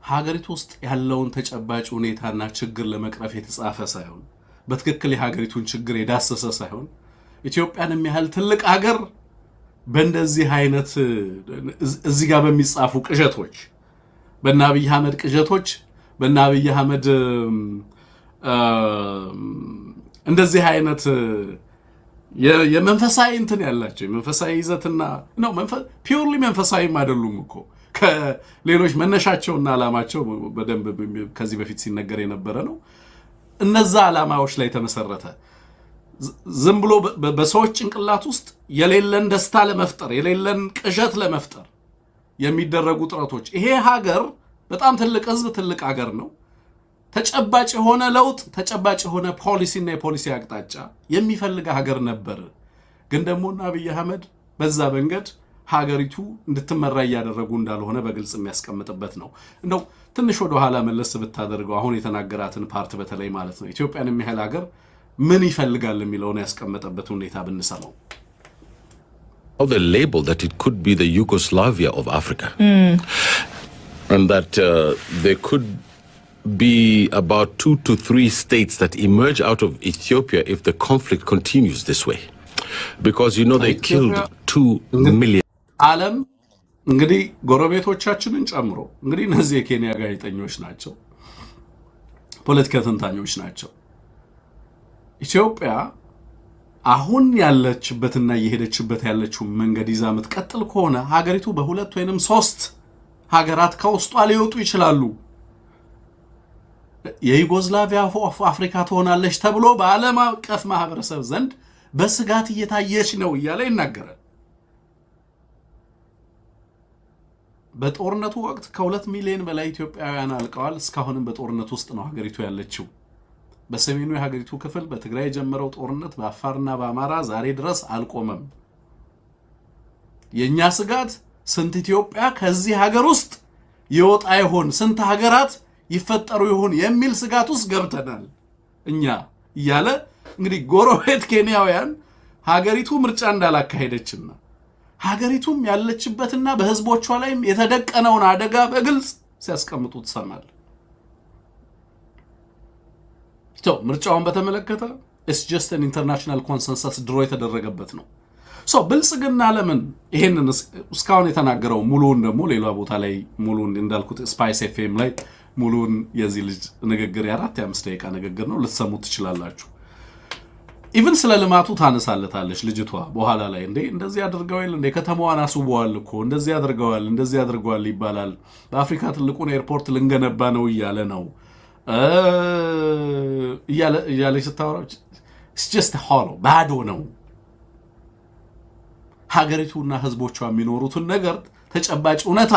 ሀገሪቱ ውስጥ ያለውን ተጨባጭ ሁኔታና ችግር ለመቅረፍ የተጻፈ ሳይሆን፣ በትክክል የሀገሪቱን ችግር የዳሰሰ ሳይሆን፣ ኢትዮጵያን የሚያህል ትልቅ ሀገር በእንደዚህ አይነት እዚህ ጋር በሚጻፉ ቅዠቶች፣ በእነ አብይ አህመድ ቅዠቶች፣ በእነ አብይ አህመድ እንደዚህ አይነት የመንፈሳዊ እንትን ያላቸው የመንፈሳዊ ይዘትና ነው፣ purely መንፈሳዊም አይደሉም እኮ፣ ከሌሎች መነሻቸውና ዓላማቸው በደንብ ከዚህ በፊት ሲነገር የነበረ ነው። እነዛ ዓላማዎች ላይ የተመሰረተ ዝም ብሎ በሰዎች ጭንቅላት ውስጥ የሌለን ደስታ ለመፍጠር፣ የሌለን ቅዠት ለመፍጠር የሚደረጉ ጥረቶች። ይሄ ሀገር በጣም ትልቅ ህዝብ፣ ትልቅ ሀገር ነው። ተጨባጭ የሆነ ለውጥ፣ ተጨባጭ የሆነ ፖሊሲና የፖሊሲ አቅጣጫ የሚፈልግ ሀገር ነበር። ግን ደግሞ እነ አብይ አህመድ በዛ መንገድ ሀገሪቱ እንድትመራ እያደረጉ እንዳልሆነ በግልጽ የሚያስቀምጥበት ነው። እንደው ትንሽ ወደ ኋላ መለስ ብታደርገው አሁን የተናገራትን part በተለይ ማለት ነው፣ ኢትዮጵያን የሚያህል ሀገር ምን ይፈልጋል የሚለውን ያስቀመጠበት ሁኔታ ብንሰማው። The label that it could be the Yugoslavia of Africa. And that there could be about two to three states that emerge out of Ethiopia if the conflict continues this way. Because they killed 2 million. ዓለም እንግዲህ ጎረቤቶቻችንን ጨምሮ፣ እንግዲህ እነዚህ የኬንያ ጋዜጠኞች ናቸው፣ ፖለቲካ ተንታኞች ናቸው። ኢትዮጵያ አሁን ያለችበትና እየሄደችበት ያለችው መንገድ ይዛ የምትቀጥል ከሆነ ሀገሪቱ በሁለት ወይንም ሶስት ሀገራት ከውስጧ ሊወጡ ይችላሉ። የዩጎዝላቪያ of Africa ትሆናለች ተብሎ በዓለም አቀፍ ማህበረሰብ ዘንድ በስጋት እየታየች ነው እያለ ይናገራል። በጦርነቱ ወቅት ከ2 ሚሊዮን በላይ ኢትዮጵያውያን አልቀዋል። እስካሁንም በጦርነት ውስጥ ነው ሀገሪቱ ያለችው። በሰሜኑ የሀገሪቱ ክፍል በትግራይ የጀመረው ጦርነት በአፋርና በአማራ ዛሬ ድረስ አልቆመም። የእኛ ስጋት ስንት ኢትዮጵያ ከዚህ ሀገር ውስጥ ይወጣ ይሆን፣ ስንት ሀገራት ይፈጠሩ ይሆን የሚል ስጋት ውስጥ ገብተናል እኛ እያለ እንግዲህ ጎረቤት ኬንያውያን ሀገሪቱ ምርጫ እንዳላካሄደችና ሀገሪቱም ያለችበትና በህዝቦቿ ላይም የተደቀነውን አደጋ በግልጽ ሲያስቀምጡ ትሰማል። ምርጫውን በተመለከተ it's just an international consensus ድሮ የተደረገበት ነው። So ብልጽግና ለምን ይሄንን እስካሁን የተናገረው ሙሉውን ደግሞ ሌላ ቦታ ላይ ሙሉውን እንዳልኩት Spice FM ላይ ሙሉውን የዚህ ልጅ ንግግር የ4 የ5 ደቂቃ ንግግር ነው፣ ልትሰሙት ትችላላችሁ። Even ስለ ልማቱ ታነሳለታለች ልጅቷ በኋላ ላይ። እንዴ እንደዚህ አድርገዋል እንዴ፣ ከተማዋን አስውበዋል እኮ፣ እንደዚህ አድርገዋል፣ እንደዚህ አድርገዋል ይባላል። በአፍሪካ ትልቁን airport ልንገነባ ነው እያለ ነው እያለች ስታወራ just hollow፣ ባዶ ነው። ሀገሪቱና ህዝቦቿ የሚኖሩትን ነገር ተጨባጭ እውነታ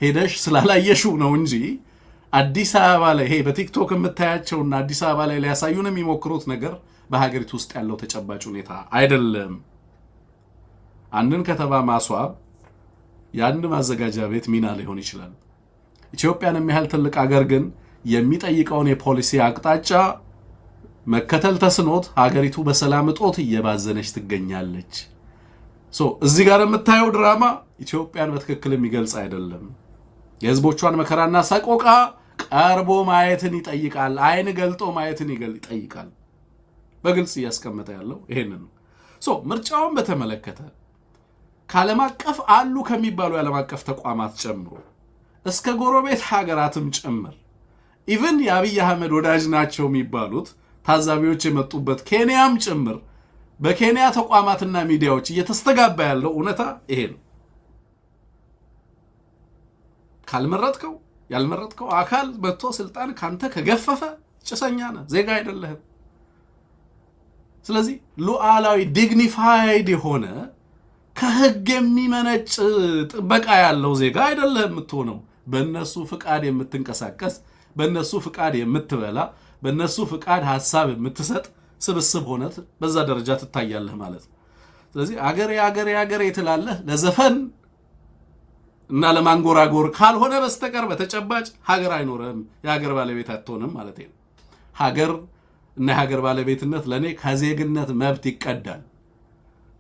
ሄደሽ ስላላየሽው ነው እንጂ አዲስ አበባ ላይ ይሄ በ TikTok የምታያቸውና አዲስ አበባ ላይ ሊያሳዩን የሚሞክሩት ነገር በሀገሪቱ ውስጥ ያለው ተጨባጭ ሁኔታ አይደለም። አንድን ከተማ ማስዋብ የአንድ ማዘጋጃ ቤት ሚና ሊሆን ይችላል። ኢትዮጵያን የሚያህል ትልቅ አገር ግን የሚጠይቀውን የፖሊሲ አቅጣጫ መከተል ተስኖት ሀገሪቱ በሰላም እጦት እየባዘነች ትገኛለች። So እዚህ ጋር የምታየው ድራማ ኢትዮጵያን በትክክል የሚገልጽ አይደለም። የህዝቦቿን መከራና ሰቆቃ ቀርቦ ማየትን ይጠይቃል። አይን ገልጦ ማየትን ይጠይቃል። በግልጽ እያስቀመጠ ያለው ይሄንን ነው። So ምርጫውን በተመለከተ ከዓለም አቀፍ አሉ ከሚባሉ የዓለም አቀፍ ተቋማት ጨምሮ እስከ ጎረቤት ሀገራትም ጭምር፣ even የአብይ አህመድ ወዳጅ ናቸው የሚባሉት ታዛቢዎች የመጡበት ኬንያም ጭምር፣ በኬንያ ተቋማትና ሚዲያዎች እየተስተጋባ ያለው እውነታ ይሄ ነው። ካልመረጥከው፣ ያልመረጥከው አካል መጥቶ ስልጣን ካንተ ከገፈፈ ጭሰኛ ነህ፣ ዜጋ አይደለህም። ስለዚህ ሉዓላዊ dignified የሆነ ከህግ የሚመነጭ ጥበቃ ያለው ዜጋ አይደለህም የምትሆነው። በእነሱ ፍቃድ የምትንቀሳቀስ፣ በእነሱ ፍቃድ የምትበላ፣ በእነሱ ፍቃድ ሀሳብ የምትሰጥ ስብስብ ሆነህ በዛ ደረጃ ትታያለህ ማለት ነው። ስለዚህ አገሬ አገሬ አገሬ ትላለህ ለዘፈን እና ለማንጎራጎር ካልሆነ በስተቀር በተጨባጭ ሀገር አይኖርህም፣ የሀገር ባለቤት አትሆንም ማለት ነው። ሀገር እና የሀገር ባለቤትነት ለእኔ ከዜግነት መብት ይቀዳል።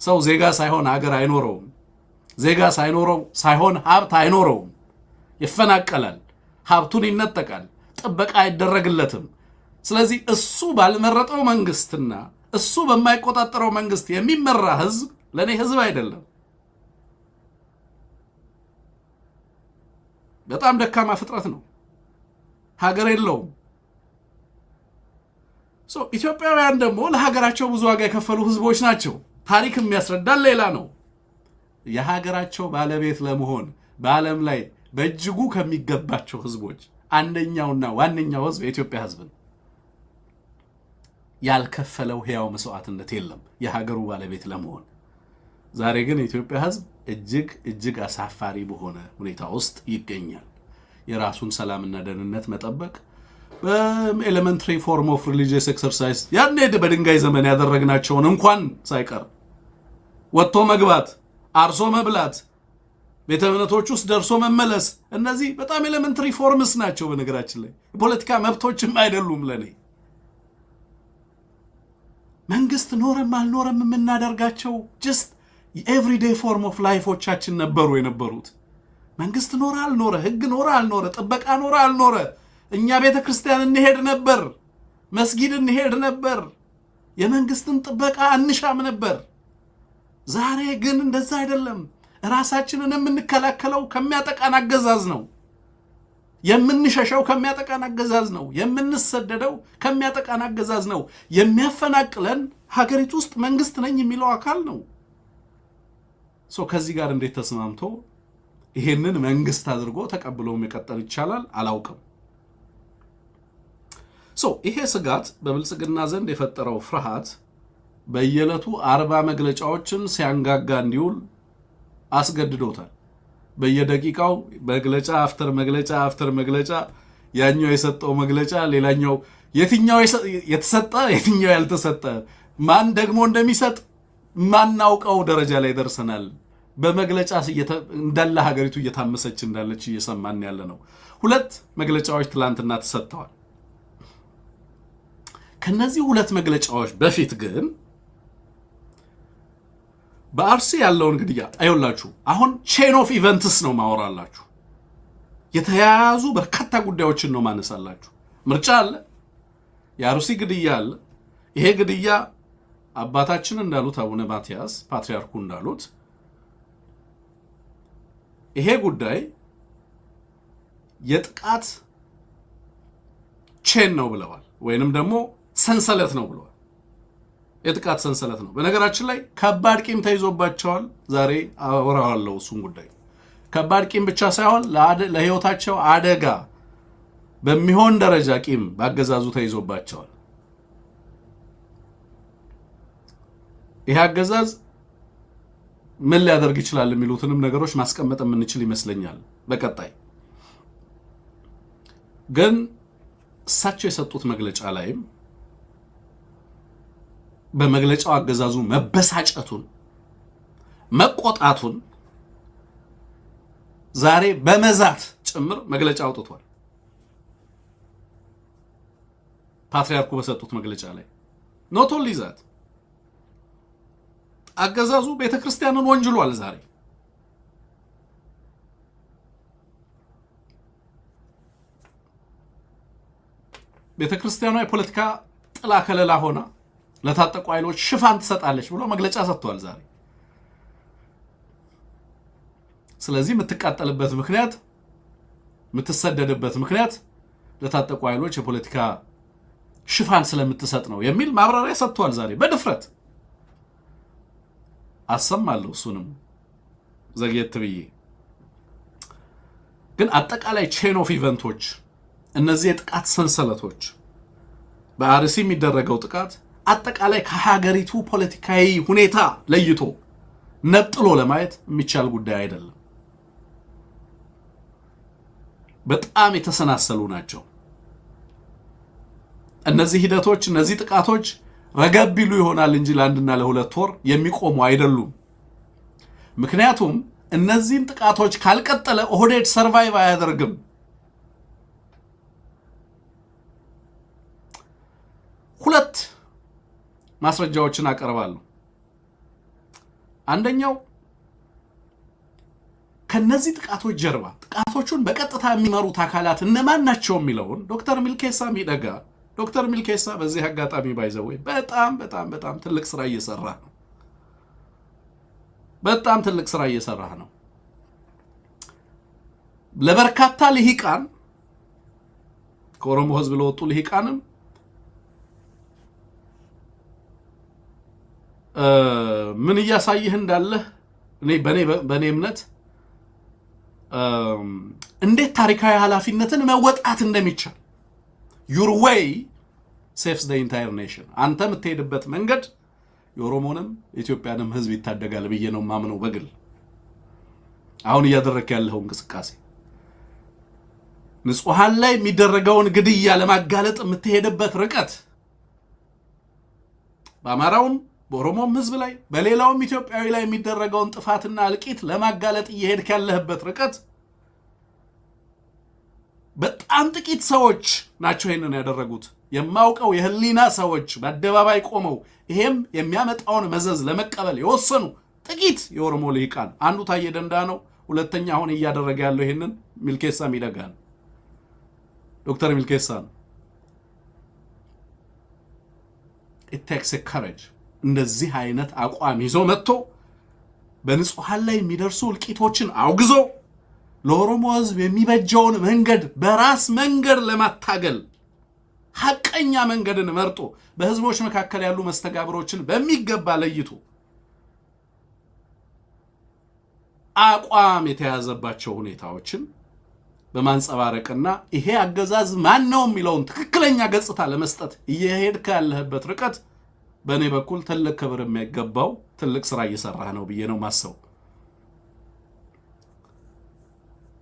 ሰው ዜጋ ሳይሆን ሀገር አይኖረውም። ዜጋ ሳይኖረው ሳይሆን ሀብት አይኖረውም። ይፈናቀላል፣ ሀብቱን ይነጠቃል፣ ጥበቃ አይደረግለትም። ስለዚህ እሱ ባልመረጠው መንግስትና እሱ በማይቆጣጠረው መንግስት የሚመራ ህዝብ ለእኔ ህዝብ አይደለም። በጣም ደካማ ፍጥረት ነው። ሀገር የለውም። So ኢትዮጵያውያን ደግሞ ለሀገራቸው ብዙ ዋጋ የከፈሉ ህዝቦች ናቸው። ታሪክ የሚያስረዳን ሌላ ነው። የሀገራቸው ባለቤት ለመሆን በዓለም ላይ በእጅጉ ከሚገባቸው ህዝቦች አንደኛውና ዋነኛው ህዝብ የኢትዮጵያ ህዝብ ነው። ያልከፈለው ህያው መስዋዕትነት የለም የሀገሩ ባለቤት ለመሆን። ዛሬ ግን የኢትዮጵያ ህዝብ እጅግ እጅግ አሳፋሪ በሆነ ሁኔታ ውስጥ ይገኛል። የራሱን ሰላምና ደህንነት መጠበቅ፣ በ elementary form of religious exercise ያኔ በድንጋይ ዘመን ያደረግናቸውን እንኳን ሳይቀር፣ ወጥቶ መግባት፣ አርሶ መብላት፣ ቤተ እምነቶች ውስጥ ደርሶ መመለስ፣ እነዚህ በጣም elementary forms ናቸው። በነገራችን ላይ የፖለቲካ መብቶችም አይደሉም ለኔ። መንግስት ኖረም አልኖረም የምናደርጋቸው just everyday form of life ኦቻችን ነበሩ የነበሩት። መንግስት ኖረ አልኖረ፣ ህግ ኖረ አልኖረ፣ ጥበቃ ኖረ አልኖረ፣ እኛ ቤተ ክርስቲያን እንሄድ ነበር፣ መስጊድ እንሄድ ነበር፣ የመንግስትን ጥበቃ አንሻም ነበር። ዛሬ ግን እንደዛ አይደለም። ራሳችንን የምንከላከለው ከሚያጠቃን አገዛዝ ነው። የምንሸሸው ከሚያጠቃን አገዛዝ ነው። የምንሰደደው ከሚያጠቃን አገዛዝ ነው። የሚያፈናቅለን ሀገሪቱ ውስጥ መንግስት ነኝ የሚለው አካል ነው። So ከዚህ ጋር እንዴት ተስማምቶ ይሄንን መንግስት አድርጎ ተቀብሎ መቀጠል ይቻላል? አላውቅም። So ይሄ ስጋት በብልጽግና ዘንድ የፈጠረው ፍርሃት በየዕለቱ 40 መግለጫዎችን ሲያንጋጋ እንዲውል አስገድዶታል። በየደቂቃው መግለጫ after መግለጫ after መግለጫ፣ ያኛው የሰጠው መግለጫ ሌላኛው፣ የትኛው የተሰጠ፣ የትኛው ያልተሰጠ፣ ማን ደግሞ እንደሚሰጥ ማናውቀው ደረጃ ላይ ደርሰናል። በመግለጫ እንዳለ ሀገሪቱ እየታመሰች እንዳለች እየሰማን ያለ ነው። ሁለት መግለጫዎች ትላንትና ተሰጥተዋል። ከነዚህ ሁለት መግለጫዎች በፊት ግን በአርሲ ያለውን ግድያ አይውላችሁ። አሁን chain of events ነው ማወራላችሁ። የተያያዙ በርካታ ጉዳዮችን ነው ማነሳላችሁ። ምርጫ አለ፣ የአርሲ ግድያ አለ። ይሄ ግድያ አባታችን እንዳሉት፣ አቡነ ማትያስ ፓትርያርኩ እንዳሉት፣ ይሄ ጉዳይ የጥቃት chain ነው ብለዋል፣ ወይንም ደግሞ ሰንሰለት ነው ብለዋል። የጥቃት ሰንሰለት ነው። በነገራችን ላይ ከባድ ቂም ተይዞባቸዋል። ዛሬ አወራዋለሁ እሱን ጉዳይ። ከባድ ቂም ብቻ ሳይሆን ለሕይወታቸው አደጋ በሚሆን ደረጃ ቂም በአገዛዙ ተይዞባቸዋል። ይህ አገዛዝ ምን ሊያደርግ ይችላል የሚሉትንም ነገሮች ማስቀመጥ የምንችል ይመስለኛል። በቀጣይ ግን እሳቸው የሰጡት መግለጫ ላይም በመግለጫው አገዛዙ መበሳጨቱን፣ መቆጣቱን ዛሬ በመዛት ጭምር መግለጫ አውጥቷል። ፓትርያርኩ በሰጡት መግለጫ ላይ not only that፣ አገዛዙ ቤተ ክርስቲያንን ወንጅሏል። ዛሬ ቤተ ክርስቲያኗ የፖለቲካ ጥላ ከለላ ሆና ለታጠቁ ኃይሎች ሽፋን ትሰጣለች ብሎ መግለጫ ሰጥቷል ዛሬ። ስለዚህ የምትቃጠልበት ምክንያት፣ የምትሰደድበት ምክንያት ለታጠቁ ኃይሎች የፖለቲካ ሽፋን ስለምትሰጥ ነው የሚል ማብራሪያ ሰጥቷል ዛሬ በድፍረት። አሰማለሁ እሱንም ዘግየት ብዬ። ግን አጠቃላይ chain of event ኦች፣ እነዚህ የጥቃት ሰንሰለቶች፣ በአርሲ የሚደረገው ጥቃት አጠቃላይ ከሀገሪቱ ፖለቲካዊ ሁኔታ ለይቶ ነጥሎ ለማየት የሚቻል ጉዳይ አይደለም። በጣም የተሰናሰሉ ናቸው። እነዚህ ሂደቶች፣ እነዚህ ጥቃቶች ረገብ ቢሉ ይሆናል እንጂ ለአንድና ለሁለት ወር የሚቆሙ አይደሉም። ምክንያቱም እነዚህን ጥቃቶች ካልቀጠለ ኦህዴድ survive አያደርግም። ማስረጃዎችን አቀርባለሁ። አንደኛው ከነዚህ ጥቃቶች ጀርባ ጥቃቶቹን በቀጥታ የሚመሩት አካላት እነማን ናቸው የሚለውን ዶክተር ሚልኬሳ ሚደጋ፣ ዶክተር ሚልኬሳ በዚህ አጋጣሚ by the way በጣም በጣም በጣም ትልቅ ስራ እየሰራ ነው። በጣም ትልቅ ስራ እየሰራ ነው። ለበርካታ ልሂቃን፣ ከኦሮሞ ህዝብ ለወጡ ልሂቃንም ምን እያሳይህ እንዳለህ እኔ በእኔ እምነት እንዴት ታሪካዊ ኃላፊነትን መወጣት እንደሚቻል፣ your way saves the entire nation፣ አንተ የምትሄድበት መንገድ የኦሮሞንም የኢትዮጵያንም ህዝብ ይታደጋል ብዬ ነው ማምነው በግል። አሁን እያደረግክ ያለው እንቅስቃሴ፣ ንጹሐን ላይ የሚደረገውን ግድያ ለማጋለጥ የምትሄድበት ርቀት፣ በአማራውም በኦሮሞም ህዝብ ላይ በሌላውም ኢትዮጵያዊ ላይ የሚደረገውን ጥፋትና እልቂት ለማጋለጥ እየሄድክ ያለህበት ርቀት፣ በጣም ጥቂት ሰዎች ናቸው ይሄንን ያደረጉት። የማውቀው የህሊና ሰዎች፣ በአደባባይ ቆመው ይሄም የሚያመጣውን መዘዝ ለመቀበል የወሰኑ ጥቂት የኦሮሞ ልሂቃን፣ አንዱ ታዬ ደንዳ ነው። ሁለተኛ አሁን እያደረገ ያለው ይሄንን ሚልኬሳ ሚደጋ ነው። ዶክተር ሚልኬሳ ነው። It takes courage እንደዚህ አይነት አቋም ይዞ መጥቶ በንጹሐን ላይ የሚደርሱ እልቂቶችን አውግዞ ለኦሮሞ ህዝብ የሚበጀውን መንገድ በራስ መንገድ ለማታገል ሐቀኛ መንገድን መርጦ በህዝቦች መካከል ያሉ መስተጋብሮችን በሚገባ ለይቶ አቋም የተያዘባቸው ሁኔታዎችን በማንጸባረቅና ይሄ አገዛዝ ማን ነው የሚለውን ትክክለኛ ገጽታ ለመስጠት እየሄድክ ያለህበት ርቀት በእኔ በኩል ትልቅ ክብር የሚገባው ትልቅ ስራ እየሰራህ ነው ብዬ ነው ማሰው።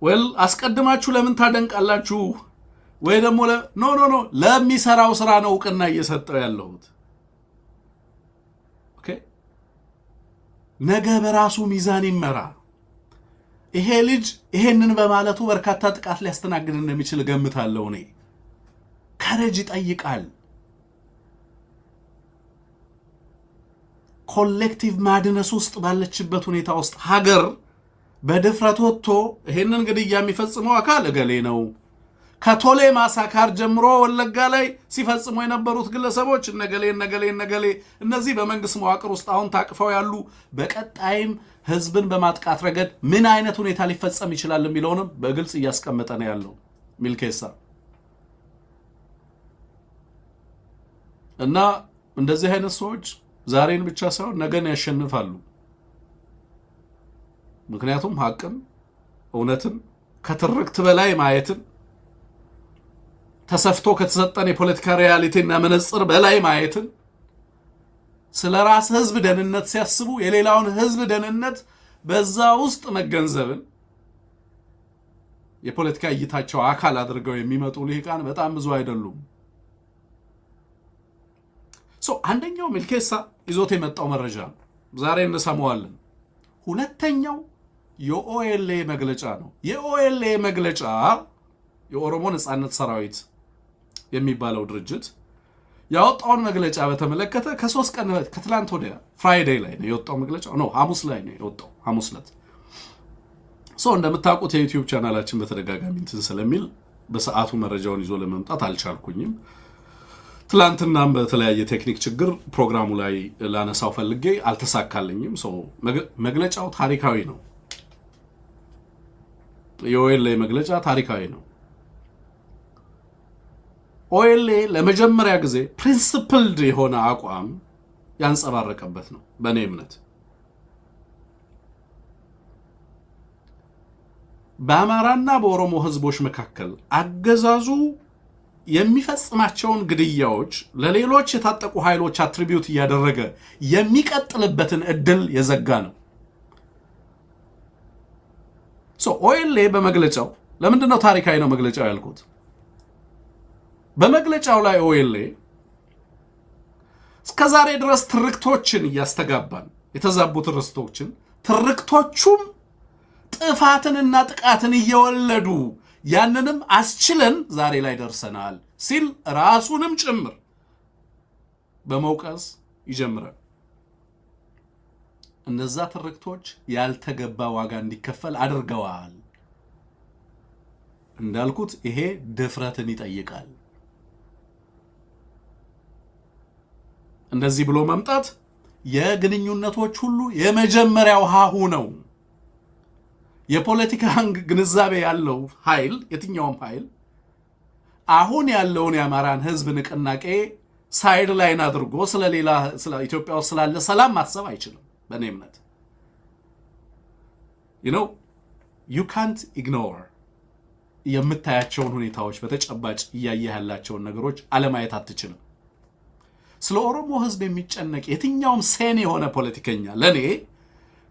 Well፣ አስቀድማችሁ ለምን ታደንቃላችሁ? ወይ ደግሞ no, no, no፣ ለሚሰራው ስራ ነው እውቅና እየሰጠው ያለሁት። Okay፣ ነገ በራሱ ሚዛን ይመራ። ይሄ ልጅ ይሄንን በማለቱ በርካታ ጥቃት ሊያስተናግድ እንደሚችል እገምታለሁ። እኔ courage ይጠይቃል። Collective madness ውስጥ ባለችበት ሁኔታ ውስጥ ሀገር በድፍረት ወጥቶ ይሄንን ግድያ የሚፈጽመው አካል እገሌ ነው፣ ከቶሌ massacre ጀምሮ ወለጋ ላይ ሲፈጽሙ የነበሩት ግለሰቦች እነገሌ እነገሌ እነገሌ፣ እነዚህ በመንግስት መዋቅር ውስጥ አሁን ታቅፈው ያሉ፣ በቀጣይም ህዝብን በማጥቃት ረገድ ምን አይነት ሁኔታ ሊፈጸም ይችላል የሚለውንም በግልጽ እያስቀመጠ ነው ያለው ሚልኬሳ። እና እንደዚህ አይነት ሰዎች ዛሬን ብቻ ሳይሆን ነገን ያሸንፋሉ። ምክንያቱም ሀቅን እውነትን ከትርክት በላይ ማየትን፣ ተሰፍቶ ከተሰጠን የፖለቲካ reality ና መነጽር በላይ ማየትን፣ ስለ ራስ ህዝብ ደህንነት ሲያስቡ የሌላውን ህዝብ ደህንነት በዛ ውስጥ መገንዘብን የፖለቲካ እይታቸው አካል አድርገው የሚመጡ ልሂቃን በጣም ብዙ አይደሉም። So አንደኛው ሚልኬሳ ይዞት የመጣው መረጃ ነው። ዛሬ እንሰማዋለን። ሁለተኛው የ OLA መግለጫ ነው። የ OLA መግለጫ፣ የኦሮሞ ነጻነት ሰራዊት የሚባለው ድርጅት ያወጣውን መግለጫ በተመለከተ ከ3 ቀን ከትላንት ወዲያ Friday ላይ ነው የወጣው መግለጫ፣ no፣ ሐሙስ ላይ ነው የወጣው፣ ሐሙስ ዕለት። So እንደምታውቁት የ YouTube ቻናላችን በተደጋጋሚ እንትን ስለሚል በሰዓቱ መረጃውን ይዞ ለመምጣት አልቻልኩኝም። ትላንትናም በተለያየ ቴክኒክ ችግር ፕሮግራሙ ላይ ላነሳው ፈልጌ አልተሳካልኝም። So መግለጫው ታሪካዊ ነው። የ OLA መግለጫ ታሪካዊ ነው። OLA ለመጀመሪያ ጊዜ principled የሆነ አቋም ያንጸባረቀበት ነው። በእኔ እምነት በአማራና በኦሮሞ ህዝቦች መካከል አገዛዙ የሚፈጽማቸውን ግድያዎች ለሌሎች የታጠቁ ኃይሎች attribute እያደረገ የሚቀጥልበትን እድል የዘጋ ነው። OLA በመግለጫው፣ ለምንድን ነው ታሪካዊ ነው መግለጫው ያልኩት? በመግለጫው ላይ OLA እስከ ዛሬ ድረስ ትርክቶችን እያስተጋባን፣ የተዛቡ ትርክቶችን፣ ትርክቶቹም ጥፋትንና ጥቃትን እየወለዱ ያንንም አስችለን ዛሬ ላይ ደርሰናል ሲል ራሱንም ጭምር በመውቀስ ይጀምራል። እነዛ ትርክቶች ያልተገባ ዋጋ እንዲከፈል አድርገዋል። እንዳልኩት ይሄ ድፍረትን ይጠይቃል። እንደዚህ ብሎ መምጣት የግንኙነቶች ሁሉ የመጀመሪያው ሀሁ ነው። የፖለቲካ ግንዛቤ ያለው ኃይል፣ የትኛውም ኃይል፣ አሁን ያለውን የአማራን ህዝብ ንቅናቄ sideline አድርጎ ስለሌላ፣ ስለ ኢትዮጵያ ውስጥ ስላለ ሰላም ማሰብ አይችልም። በእኔ እምነት ዩ ካንት ኢግኖር፣ የምታያቸውን ሁኔታዎች፣ በተጨባጭ እያየህ ያላቸውን ነገሮች አለማየት አትችልም። ስለ ኦሮሞ ህዝብ የሚጨነቅ የትኛውም sane የሆነ ፖለቲከኛ ለእኔ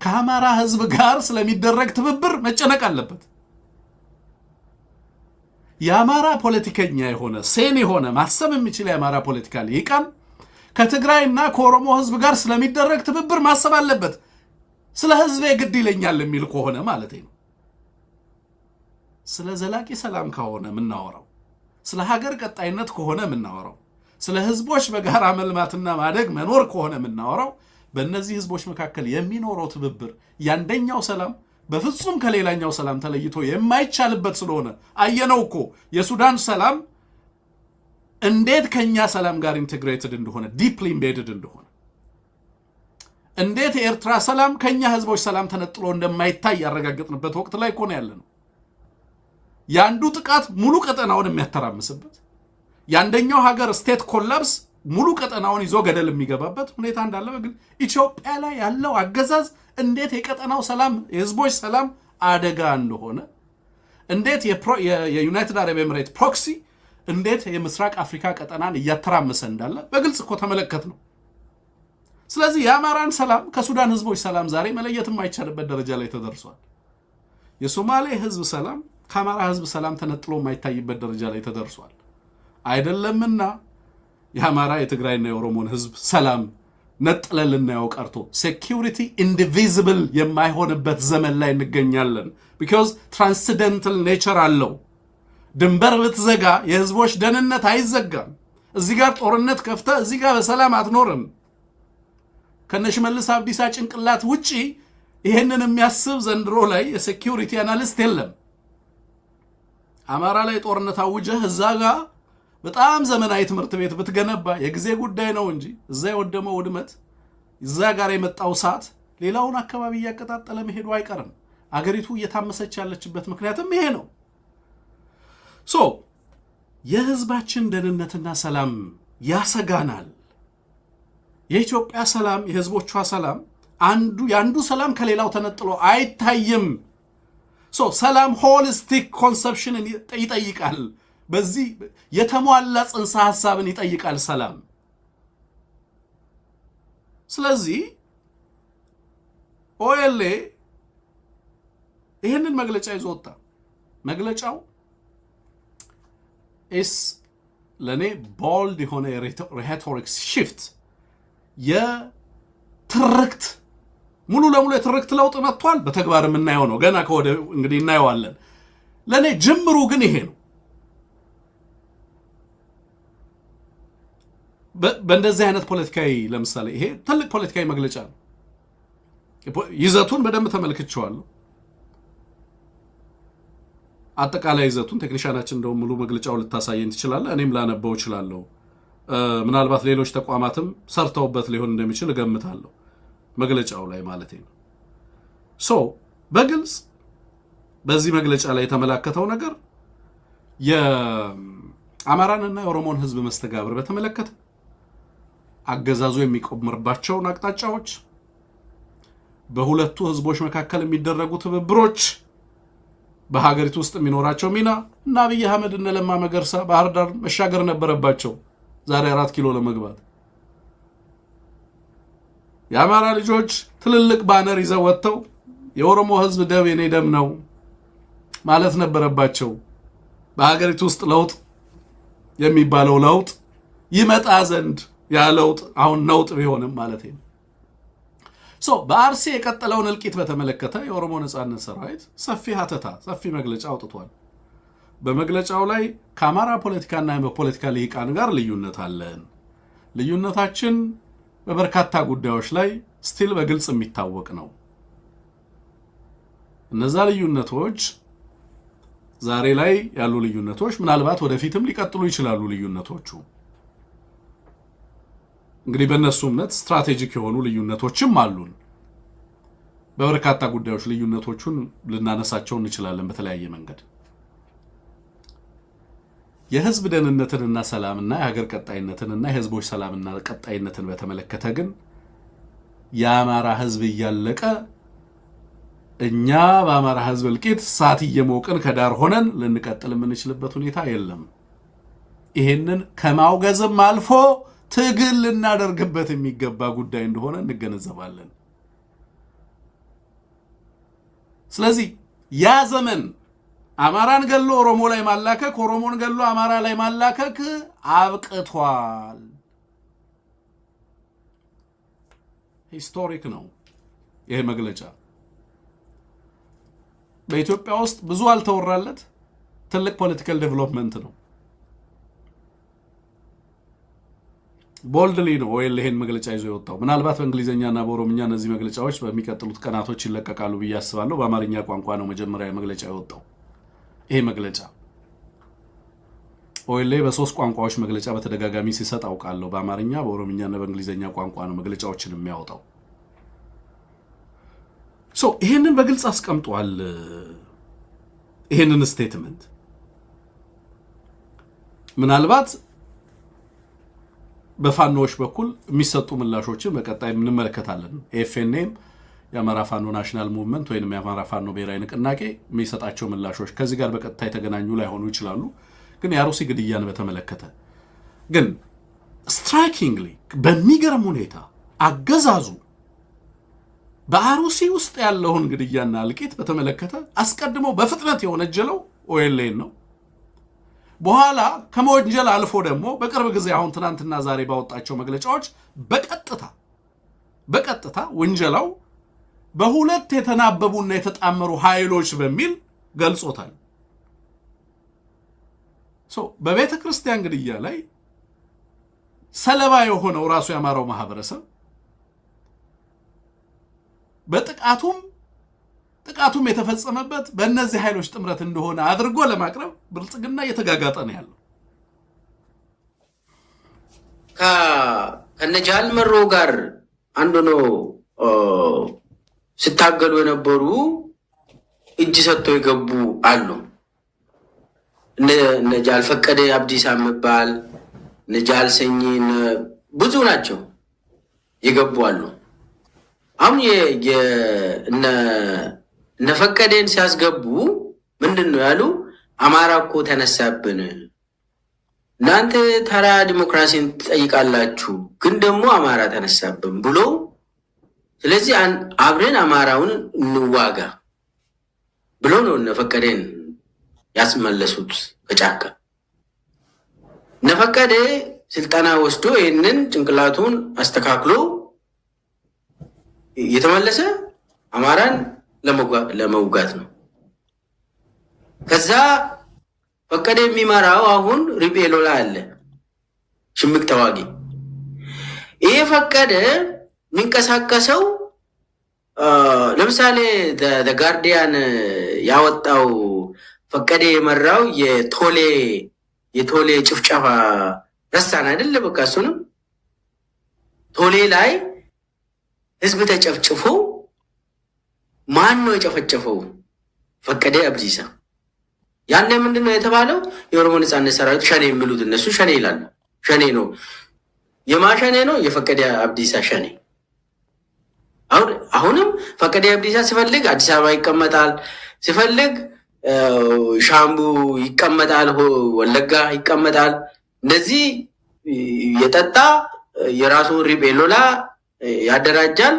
ከአማራ ህዝብ ጋር ስለሚደረግ ትብብር መጨነቅ አለበት። የአማራ ፖለቲከኛ የሆነ፣ sane የሆነ፣ ማሰብ የሚችል የአማራ ፖለቲካ ልሂቃን ከትግራይና ከኦሮሞ ህዝብ ጋር ስለሚደረግ ትብብር ማሰብ አለበት። ስለ ህዝቤ ግድ ይለኛል የሚል ከሆነ ማለት ነው። ስለ ዘላቂ ሰላም ከሆነ የምናወራው፣ ስለ ሀገር ቀጣይነት ከሆነ የምናወራው፣ ስለ ህዝቦች በጋራ መልማትና ማደግ መኖር ከሆነ የምናወራው፣ በእነዚህ ህዝቦች መካከል የሚኖረው ትብብር የአንደኛው ሰላም በፍጹም ከሌላኛው ሰላም ተለይቶ የማይቻልበት ስለሆነ፣ አየነው እኮ የሱዳን ሰላም እንዴት ከኛ ሰላም ጋር integrated እንደሆነ፣ deeply embedded እንደሆነ፣ እንዴት የኤርትራ ሰላም ከኛ ህዝቦች ሰላም ተነጥሎ እንደማይታይ ያረጋገጥንበት ወቅት ላይ እኮ ነው ያለነው። የአንዱ ጥቃት ሙሉ ቀጠናውን የሚያተራምስበት፣ የአንደኛው ሀገር state collapse ሙሉ ቀጠናውን ይዞ ገደል የሚገባበት ሁኔታ እንዳለ በግል ኢትዮጵያ ላይ ያለው አገዛዝ እንዴት የቀጠናው ሰላም፣ የህዝቦች ሰላም አደጋ እንደሆነ፣ እንዴት የ United Arab Emirate proxy እንዴት የምስራቅ አፍሪካ ቀጠናን እያተራመሰ እንዳለ በግልጽ እኮ ተመለከትነው። ስለዚህ የአማራን ሰላም ከሱዳን ህዝቦች ሰላም ዛሬ መለየት የማይቻልበት ደረጃ ላይ ተደርሷል። የሶማሌ ህዝብ ሰላም ከአማራ ህዝብ ሰላም ተነጥሎ የማይታይበት ደረጃ ላይ ተደርሷል። አይደለምና የአማራ፣ የትግራይና የኦሮሞን ህዝብ ሰላም ነጥለን ልናየው ቀርቶ security indivisible የማይሆንበት ዘመን ላይ እንገኛለን። Because transcendental nature አለው። ድንበር ብትዘጋ የህዝቦች ደህንነት አይዘጋም። እዚህ ጋር ጦርነት ከፍተህ እዚህ ጋር በሰላም አትኖርም። ከነሽመልስ አብዲሳ ጭንቅላት ውጪ ይሄንን የሚያስብ ዘንድሮ ላይ የ security analyst የለም። አማራ ላይ ጦርነት አውጀህ እዛ ጋር በጣም ዘመናዊ ትምህርት ቤት ብትገነባ የጊዜ ጉዳይ ነው እንጂ እዛ የወደመው ውድመት፣ እዛ ጋር የመጣው እሳት ሌላውን አካባቢ እያቀጣጠለ መሄዱ አይቀርም። አገሪቱ እየታመሰች ያለችበት ምክንያትም ይሄ ነው። So የህዝባችን ደህንነትና ሰላም ያሰጋናል። የኢትዮጵያ ሰላም፣ የህዝቦቿ ሰላም አንዱ የአንዱ ሰላም ከሌላው ተነጥሎ አይታይም። So ሰላም holistic conception ን ይጠይቃል። በዚህ የተሟላ ጽንሰ ሀሳብን ይጠይቃል ሰላም። ስለዚህ OLA ይህንን መግለጫ ይዞ ወጣ። መግለጫው is ለእኔ bold የሆነ የ rhetoric shift፣ የትርክት፣ ሙሉ ለሙሉ የትርክት ለውጥ መጥቷል። በተግባር የምናየው ነው። ገና ከወደ እንግዲህ እናየዋለን። ለእኔ ጅምሩ ግን ይሄ ነው። በእንደዚህ አይነት ፖለቲካዊ፣ ለምሳሌ ይሄ ትልቅ ፖለቲካዊ መግለጫ ነው። ይዘቱን በደንብ ተመልክቼዋለሁ። አጠቃላይ ይዘቱን ቴክኒሻናችን እንደውም ሙሉ መግለጫው ልታሳየን ትችላለህ። እኔም ላነበው እችላለሁ። ምናልባት ሌሎች ተቋማትም ሰርተውበት ሊሆን እንደሚችል እገምታለሁ። መግለጫው ላይ ማለት ነው። So በግልጽ በዚህ መግለጫ ላይ የተመላከተው ነገር የአማራንና የኦሮሞን ሕዝብ መስተጋብር በተመለከተ አገዛዙ የሚቆምርባቸውን አቅጣጫዎች፣ በሁለቱ ህዝቦች መካከል የሚደረጉ ትብብሮች በሀገሪቱ ውስጥ የሚኖራቸው ሚና፣ እና አብይ አህመድ እነ ለማ መገርሳ ባህር ዳር መሻገር ነበረባቸው ዛሬ 4 ኪሎ ለመግባት። የአማራ ልጆች ትልልቅ banner ይዘው ወጥተው የኦሮሞ ህዝብ ደም የኔ ደም ነው ማለት ነበረባቸው። በሀገሪቱ ውስጥ ለውጥ የሚባለው ለውጥ ይመጣ ዘንድ፣ ያ ለውጥ አሁን ነውጥ ቢሆንም ማለት ነው። So በአርሲ የቀጠለውን እልቂት በተመለከተ የኦሮሞ ነጻነት ሰራዊት ሰፊ ሀተታ፣ ሰፊ መግለጫ አውጥቷል። በመግለጫው ላይ ከአማራ ፖለቲካና በፖለቲካ ልሂቃን ጋር ልዩነት አለን። ልዩነታችን በበርካታ ጉዳዮች ላይ still በግልጽ የሚታወቅ ነው። እነዛ ልዩነቶች፣ ዛሬ ላይ ያሉ ልዩነቶች ምናልባት ወደፊትም ሊቀጥሉ ይችላሉ። ልዩነቶቹ እንግዲህ በእነሱ እምነት strategic የሆኑ ልዩነቶችም አሉን። በበርካታ ጉዳዮች ልዩነቶቹን ልናነሳቸው እንችላለን በተለያየ መንገድ። የህዝብ ደህንነትንና ሰላምና የሀገር ቀጣይነትንና የህዝቦች ሰላምና ቀጣይነትን በተመለከተ ግን የአማራ ህዝብ እያለቀ እኛ በአማራ ህዝብ እልቂት እሳት እየሞቅን ከዳር ሆነን ልንቀጥል የምንችልበት ሁኔታ የለም። ይሄንን ከማውገዝም አልፎ ትግል ልናደርግበት የሚገባ ጉዳይ እንደሆነ እንገነዘባለን። ስለዚህ ያ ዘመን አማራን ገሎ ኦሮሞ ላይ ማላከክ፣ ኦሮሞን ገሎ አማራ ላይ ማላከክ አብቅቷል። Historic ነው ይሄ መግለጫ። በኢትዮጵያ ውስጥ ብዙ አልተወራለት ትልቅ political development ነው። Boldly ነው ወይ ይሄን መግለጫ ይዞ የወጣው። ምናልባት በእንግሊዝኛና በኦሮምኛ እነዚህ መግለጫዎች በሚቀጥሉት ቀናቶች ይለቀቃሉ ብዬ አስባለሁ። በአማርኛ ቋንቋ ነው መጀመሪያ መግለጫ የወጣው። ይሄ መግለጫ OLA በሶስት ቋንቋዎች መግለጫ በተደጋጋሚ ሲሰጥ አውቃለሁ። በአማርኛ፣ በኦሮምኛና በእንግሊዝኛ ቋንቋ ነው መግለጫዎችን የሚያወጣው። So ይሄንን በግልጽ አስቀምጧል። ይሄንን statement ምናልባት በፋኖዎች በኩል የሚሰጡ ምላሾችን በቀጣይ እንመለከታለን። AFNM፣ የአማራ ፋኖ National Movement ወይም የአማራ ፋኖ ብሔራዊ ንቅናቄ የሚሰጣቸው ምላሾች ከዚህ ጋር በቀጥታ የተገናኙ ላይሆኑ ይችላሉ። ግን የአሩሲ ግድያን በተመለከተ ግን strikingly በሚገርም ሁኔታ አገዛዙ በአሩሲ ውስጥ ያለውን ግድያና እልቂት በተመለከተ አስቀድሞ በፍጥነት የወነጀለው OLA ን ነው። በኋላ ከመወንጀል አልፎ ደግሞ በቅርብ ጊዜ አሁን ትናንትና ዛሬ ባወጣቸው መግለጫዎች በቀጥታ ውንጀላው በሁለት የተናበቡና የተጣመሩ ኃይሎች በሚል ገልጾታል። በቤተ ክርስቲያን ግድያ ላይ ሰለባ የሆነው ራሱ የአማራው ማህበረሰብ በጥቃቱም ጥቃቱም የተፈጸመበት በእነዚህ ኃይሎች ጥምረት እንደሆነ አድርጎ ለማቅረብ ብልጽግና እየተጋጋጠ ነው ያለው። ከነጃል መሮ ጋር አንድ ሆኖ ሲታገሉ የነበሩ እጅ ሰጥተው የገቡ አሉ። እነ ጃል ፈቀደ አብዲሳ የሚባል፣ እነ ጃል ሰኚ፣ ብዙ ናቸው የገቡ አሉ። አሁን እነ ፈቀደን ሲያስገቡ ምንድን ነው ያሉ? አማራ እኮ ተነሳብን፣ እናንተ ተራ ዲሞክራሲን ትጠይቃላችሁ፣ ግን ደግሞ አማራ ተነሳብን ብሎ፣ ስለዚህ አብረን አማራውን እንዋጋ ብሎ ነው እነ ፈቀደን ያስመለሱት ከጫካ። እነ ፈቀደ ስልጠና ወስዶ ይህንን ጭንቅላቱን አስተካክሎ የተመለሰ አማራን ለመውጋት ነው። ከዛ ፈቀደ የሚመራው አሁን ሪጴ ሎላ አለ፣ ሽምቅ ተዋጊ። ይሄ ፈቀደ የሚንቀሳቀሰው ለምሳሌ Guardian ያወጣው ፈቀደ የመራው የቶሌ ጭፍጨፋ ረሳን አይደለ? በቃ እሱንም ቶሌ ላይ ህዝብ ተጨፍጭፎ ማን ነው የጨፈጨፈው? ፈቀደ አብዲሳ። ያኔ ምንድን ነው የተባለው? የኦሮሞ ነጻነት ሰራዊት ሸኔ የሚሉት እነሱ ሸኔ ይላሉ። ሸኔ ነው። የማ ሸኔ ነው? የፈቀደ አብዲሳ ሸኔ። አሁንም ፈቀደ አብዲሳ ሲፈልግ አዲስ አበባ ይቀመጣል፣ ሲፈልግ ሻምቡ ይቀመጣል፣ ወለጋ ይቀመጣል። እንደዚህ የጠጣ የራሱን ሪጴ ሎላ ያደራጃል።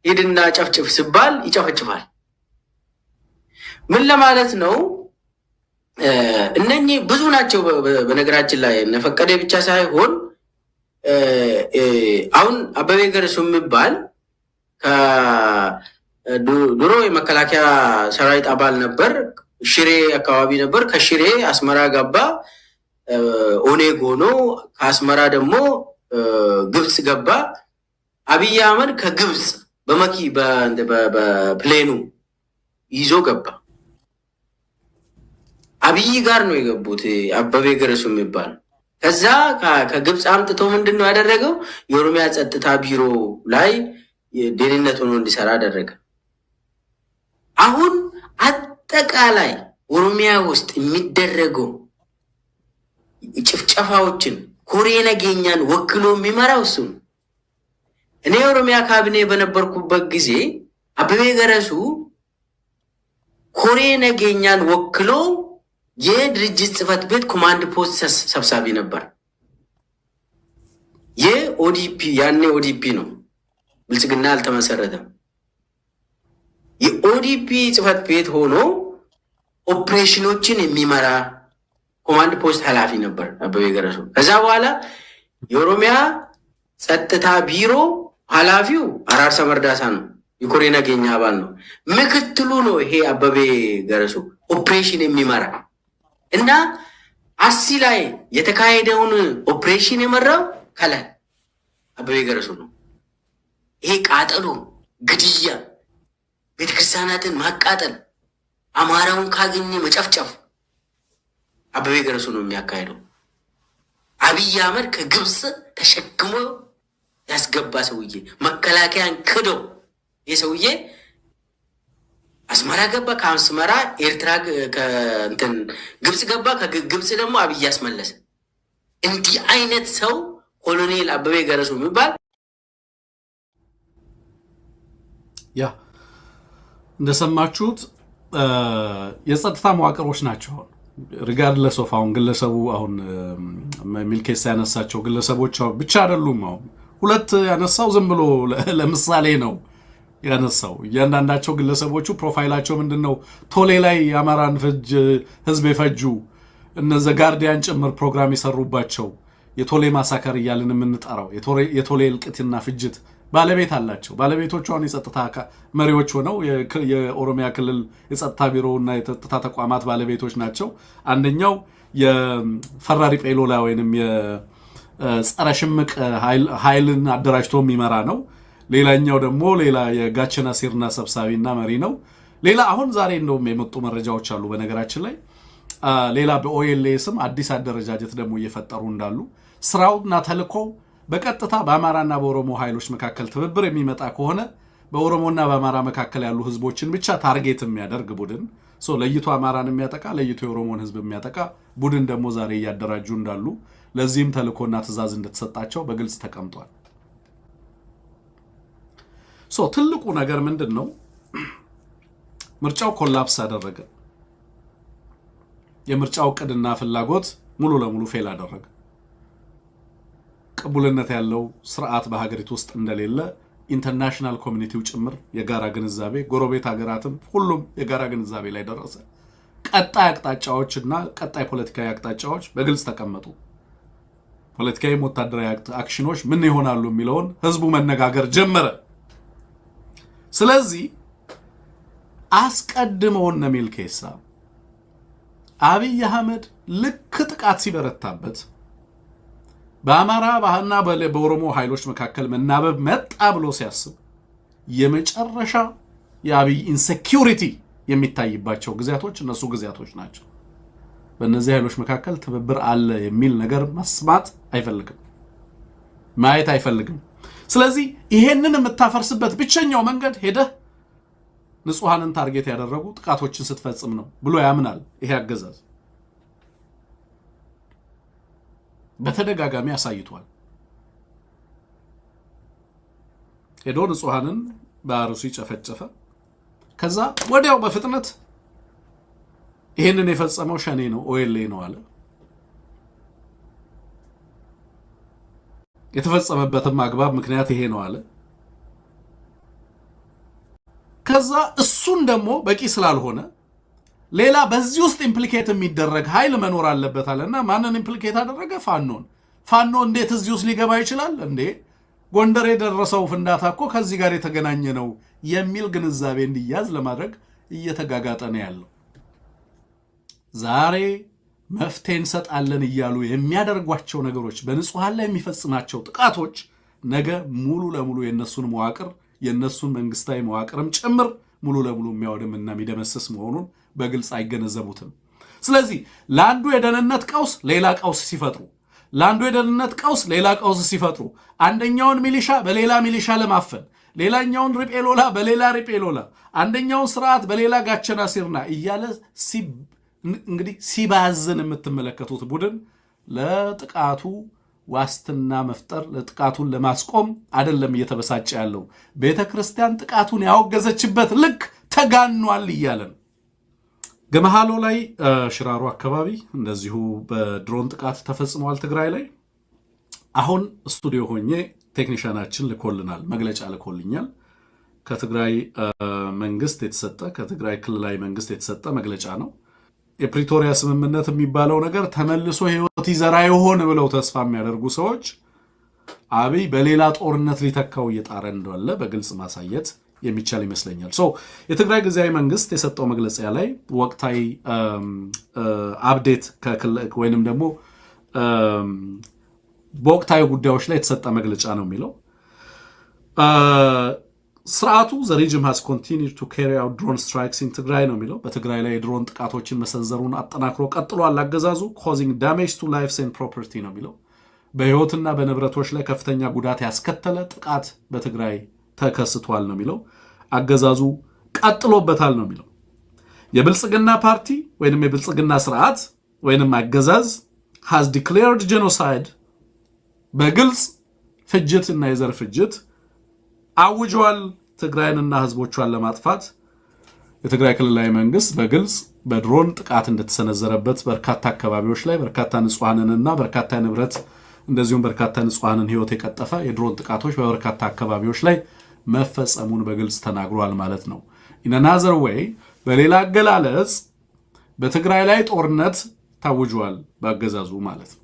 ሂድና ጨፍጭፍ ሲባል ይጨፈጭፋል። ምን ለማለት ነው? እነኚህ ብዙ ናቸው። በነገራችን ላይ እነ ፈቀደ ብቻ ሳይሆን አሁን አበቤ ገረሱ የሚባል ድሮ የመከላከያ ሰራዊት አባል ነበር። ሽሬ አካባቢ ነበር። ከሽሬ አስመራ ገባ፣ ኦኔግ ሆኖ ከአስመራ ደግሞ ግብፅ ገባ። አብይ አህመድ ከግብፅ በመኪ በ plane ኑ ይዞ ገባ። አብይ ጋር ነው የገቡት፣ አበቤ ገረሱ የሚባል። ከዛ ከግብፅ አምጥቶ ምንድን ነው ያደረገው? የኦሮሚያ ጸጥታ ቢሮ ላይ ደህንነት ሆኖ እንዲሰራ አደረገ። አሁን አጠቃላይ ኦሮሚያ ውስጥ የሚደረገው ጭፍጨፋዎችን ኮሬ ነገኛን ወክሎ የሚመራው እሱ ነው። እኔ የኦሮሚያ ካቢኔ በነበርኩበት ጊዜ አበቤ ገረሱ ኮሬ ነገኛን ወክሎ የድርጅት ጽህፈት ቤት ኮማንድ ፖስት ሰብሳቢ ነበር። የኦዲፒ፣ ያኔ ኦዲፒ ነው፣ ብልጽግና አልተመሰረተም። የኦዲፒ ጽህፈት ቤት ሆኖ ኦፕሬሽኖችን የሚመራ ኮማንድ ፖስት ኃላፊ ነበር አበቤ ገረሱ። ከዛ በኋላ የኦሮሚያ ጸጥታ ቢሮ ኃላፊው አራርሳ መርዳሳ ነው፣ የኮሬ ነገኛ አባል ነው። ምክትሉ ነው ይሄ አበቤ ገረሱ ኦፕሬሽን የሚመራ። እና አርሲ ላይ የተካሄደውን ኦፕሬሽን የመራው ከላይ አበቤ ገረሱ ነው። ይሄ ቃጠሎ፣ ግድያ፣ ቤተክርስቲያናትን ማቃጠል፣ አማራውን ካገኘ መጨፍጨፍ አበቤ ገረሱ ነው የሚያካሄደው። አብይ አህመድ ከግብፅ ተሸክሞ ያስገባ ሰውዬ፣ መከላከያን ክዶ ይህ ሰውዬ አስመራ ገባ። ከአስመራ ኤርትራ እንትን ግብፅ ገባ። ከግብፅ ደግሞ አብይ አስመለሰ። እንዲህ አይነት ሰው ኮሎኔል አበቤ ገረሱ የሚባል። ያ እንደሰማችሁት የጸጥታ መዋቅሮች ናቸው። Regardless of አሁን ግለሰቡ፣ አሁን ሚልኬሳ ያነሳቸው ግለሰቦች ብቻ አይደሉም። አሁን ሁለት ያነሳው ዝም ብሎ ለምሳሌ ነው ያነሳው። እያንዳንዳቸው ግለሰቦቹ profile ኣቸው ምንድን ነው? ቶሌ ላይ የአማራን ህዝብ የፈጁ፣ እነዘ ጋርዲያን ጭምር ፕሮግራም የሰሩባቸው፣ የቶሌ massacre እያልን የምንጠራው የቶሌ እልቂትና ፍጅት ባለቤት አላቸው። ባለቤቶቹ አሁን የጸጥታ መሪዎች ሆነው የኦሮሚያ ክልል የጸጥታ ቢሮ እና የጸጥታ ተቋማት ባለቤቶች ናቸው። አንደኛው የፈራሪ ጴሎላ ወይንም የጸረ ሽምቅ ኃይልን አደራጅቶ የሚመራ ነው። ሌላኛው ደግሞ ሌላ የጋቸና ሲርና ሰብሳቢና መሪ ነው። ሌላ አሁን ዛሬ እንደውም የመጡ መረጃዎች አሉ። በነገራችን ላይ ሌላ በ OLA ስም አዲስ አደረጃጀት ደግሞ እየፈጠሩ እንዳሉ፣ ስራውና ተልኮው በቀጥታ በአማራና በኦሮሞ ኃይሎች መካከል ትብብር የሚመጣ ከሆነ በኦሮሞና በአማራ መካከል ያሉ ህዝቦችን ብቻ target የሚያደርግ ቡድን፣ ለይቶ አማራን የሚያጠቃ፣ ለይቶ የኦሮሞን ህዝብ የሚያጠቃ ቡድን ደግሞ ዛሬ እያደራጁ እንዳሉ፣ ለዚህም ተልኮና ትዕዛዝ እንደተሰጣቸው በግልጽ ተቀምጧል። So ትልቁ ነገር ምንድን ነው? ምርጫው collapse አደረገ። የምርጫው እቅድና ፍላጎት ሙሉ ለሙሉ fail አደረገ። ቅቡልነት ያለው ስርዓት በሀገሪቱ ውስጥ እንደሌለ international community ው ጭምር የጋራ ግንዛቤ፣ ጎረቤት ሀገራትም ሁሉም የጋራ ግንዛቤ ላይ ደረሰ። ቀጣይ አቅጣጫዎች እና ቀጣይ ፖለቲካዊ አቅጣጫዎች በግልጽ ተቀመጡ። ፖለቲካዊም ወታደራዊ አክሽኖች ምን ይሆናሉ የሚለውን ህዝቡ መነጋገር ጀመረ። ስለዚህ አስቀድመው እነ ሚልኬሳ አብይ አህመድ ልክ ጥቃት ሲበረታበት፣ በአማራ ባህልና በኦሮሞ ኃይሎች መካከል መናበብ መጣ ብሎ ሲያስብ፣ የመጨረሻ የአብይ insecurity የሚታይባቸው ጊዜያቶች እነሱ ጊዜያቶች ናቸው። በእነዚህ ኃይሎች መካከል ትብብር አለ የሚል ነገር መስማት አይፈልግም፣ ማየት አይፈልግም። ስለዚህ ይሄንን የምታፈርስበት ብቸኛው መንገድ ሄደህ ንጹሐንን target ያደረጉ ጥቃቶችን ስትፈጽም ነው ብሎ ያምናል። ይሄ አገዛዝ በተደጋጋሚ አሳይቷል። ሄዶ ንጹሐንን በአርሲ ጨፈጨፈ። ከዛ ወዲያው በፍጥነት ይሄንን የፈጸመው ሸኔ ነው፣ OLA ነው አለ። የተፈጸመበትም አግባብ ምክንያት ይሄ ነው አለ። ከዛ እሱን ደግሞ በቂ ስላልሆነ ሌላ በዚህ ውስጥ implicate የሚደረግ ኃይል መኖር አለበት አለና ማንን implicate አደረገ? ፋኖን። ፋኖ እንዴት እዚህ ውስጥ ሊገባ ይችላል እንዴ? ጎንደር የደረሰው ፍንዳታ እኮ ከዚህ ጋር የተገናኘ ነው የሚል ግንዛቤ እንዲያዝ ለማድረግ እየተጋጋጠ ነው ያለው። ዛሬ መፍትሄ እንሰጣለን እያሉ የሚያደርጓቸው ነገሮች፣ በንጹሐን ላይ የሚፈጽማቸው ጥቃቶች ነገ ሙሉ ለሙሉ የነሱን መዋቅር፣ የነሱን መንግስታዊ መዋቅርም ጭምር ሙሉ ለሙሉ የሚያወድምና የሚደመስስ መሆኑን በግልጽ አይገነዘቡትም። ስለዚህ ለአንዱ የደህንነት ቀውስ ሌላ ቀውስ ሲፈጥሩ፣ ለአንዱ የደህንነት ቀውስ ሌላ ቀውስ ሲፈጥሩ፣ አንደኛውን ሚሊሻ በሌላ ሚሊሻ ለማፈን፣ ሌላኛውን ሪጴ ሎላ በሌላ ሪጴ ሎላ፣ አንደኛውን ስርዓት በሌላ ጋቸና ሲርና እያለ እንግዲህ ሲባዝን የምትመለከቱት ቡድን ለጥቃቱ ዋስትና መፍጠር፣ ለጥቃቱን ለማስቆም አይደለም እየተበሳጨ ያለው። ቤተ ክርስቲያን ጥቃቱን ያወገዘችበት ልክ ተጋኗል እያለ ነው። ገመሃሎ ላይ፣ ሽራሮ አካባቢ እንደዚሁ በድሮን ጥቃት ተፈጽመዋል። ትግራይ ላይ አሁን ስቱዲዮ ሆኜ ቴክኒሻናችን ልኮልናል፣ መግለጫ ልኮልኛል። ከትግራይ መንግስት የተሰጠ፣ ከትግራይ ክልላዊ መንግስት የተሰጠ መግለጫ ነው። የፕሪቶሪያ ስምምነት የሚባለው ነገር ተመልሶ ህይወት ይዘራ ይሆን ብለው ተስፋ የሚያደርጉ ሰዎች አብይ በሌላ ጦርነት ሊተካው እየጣረ እንዳለ በግልጽ ማሳየት የሚቻል ይመስለኛል። So የትግራይ ጊዜያዊ መንግስት የሰጠው መግለጫ ላይ ወቅታዊ update ወይንም ደግሞ በወቅታዊ ጉዳዮች ላይ የተሰጠ መግለጫ ነው የሚለው። ስርዓቱ "The regime has continued to carry out drone strikes in Tigray" ነው የሚለው። በትግራይ ላይ የድሮን ጥቃቶችን መሰንዘሩን አጠናክሮ ቀጥሏል አገዛዙ። "Causing damage to lives and property" ነው የሚለው። በህይወትና በንብረቶች ላይ ከፍተኛ ጉዳት ያስከተለ ጥቃት በትግራይ ተከስቷል ነው የሚለው። አገዛዙ ቀጥሎበታል ነው የሚለው። የብልጽግና ፓርቲ ወይንም የብልጽግና ስርዓት ወይንም አገዛዝ "has declared genocide"፣ በግልጽ ፍጅት እና የዘር ፍጅት አውጇል። ትግራይንና ህዝቦቿን ለማጥፋት የትግራይ ክልላዊ መንግስት በግልጽ በድሮን ጥቃት እንደተሰነዘረበት፣ በርካታ አካባቢዎች ላይ በርካታ ንጹሐንንና በርካታ ንብረት እንደዚሁም በርካታ ንጹሐንን ህይወት የቀጠፈ የድሮን ጥቃቶች በበርካታ አካባቢዎች ላይ መፈጸሙን በግልጽ ተናግሯል ማለት ነው። In another way፣ በሌላ አገላለጽ በትግራይ ላይ ጦርነት ታውጇል በአገዛዙ ማለት ነው።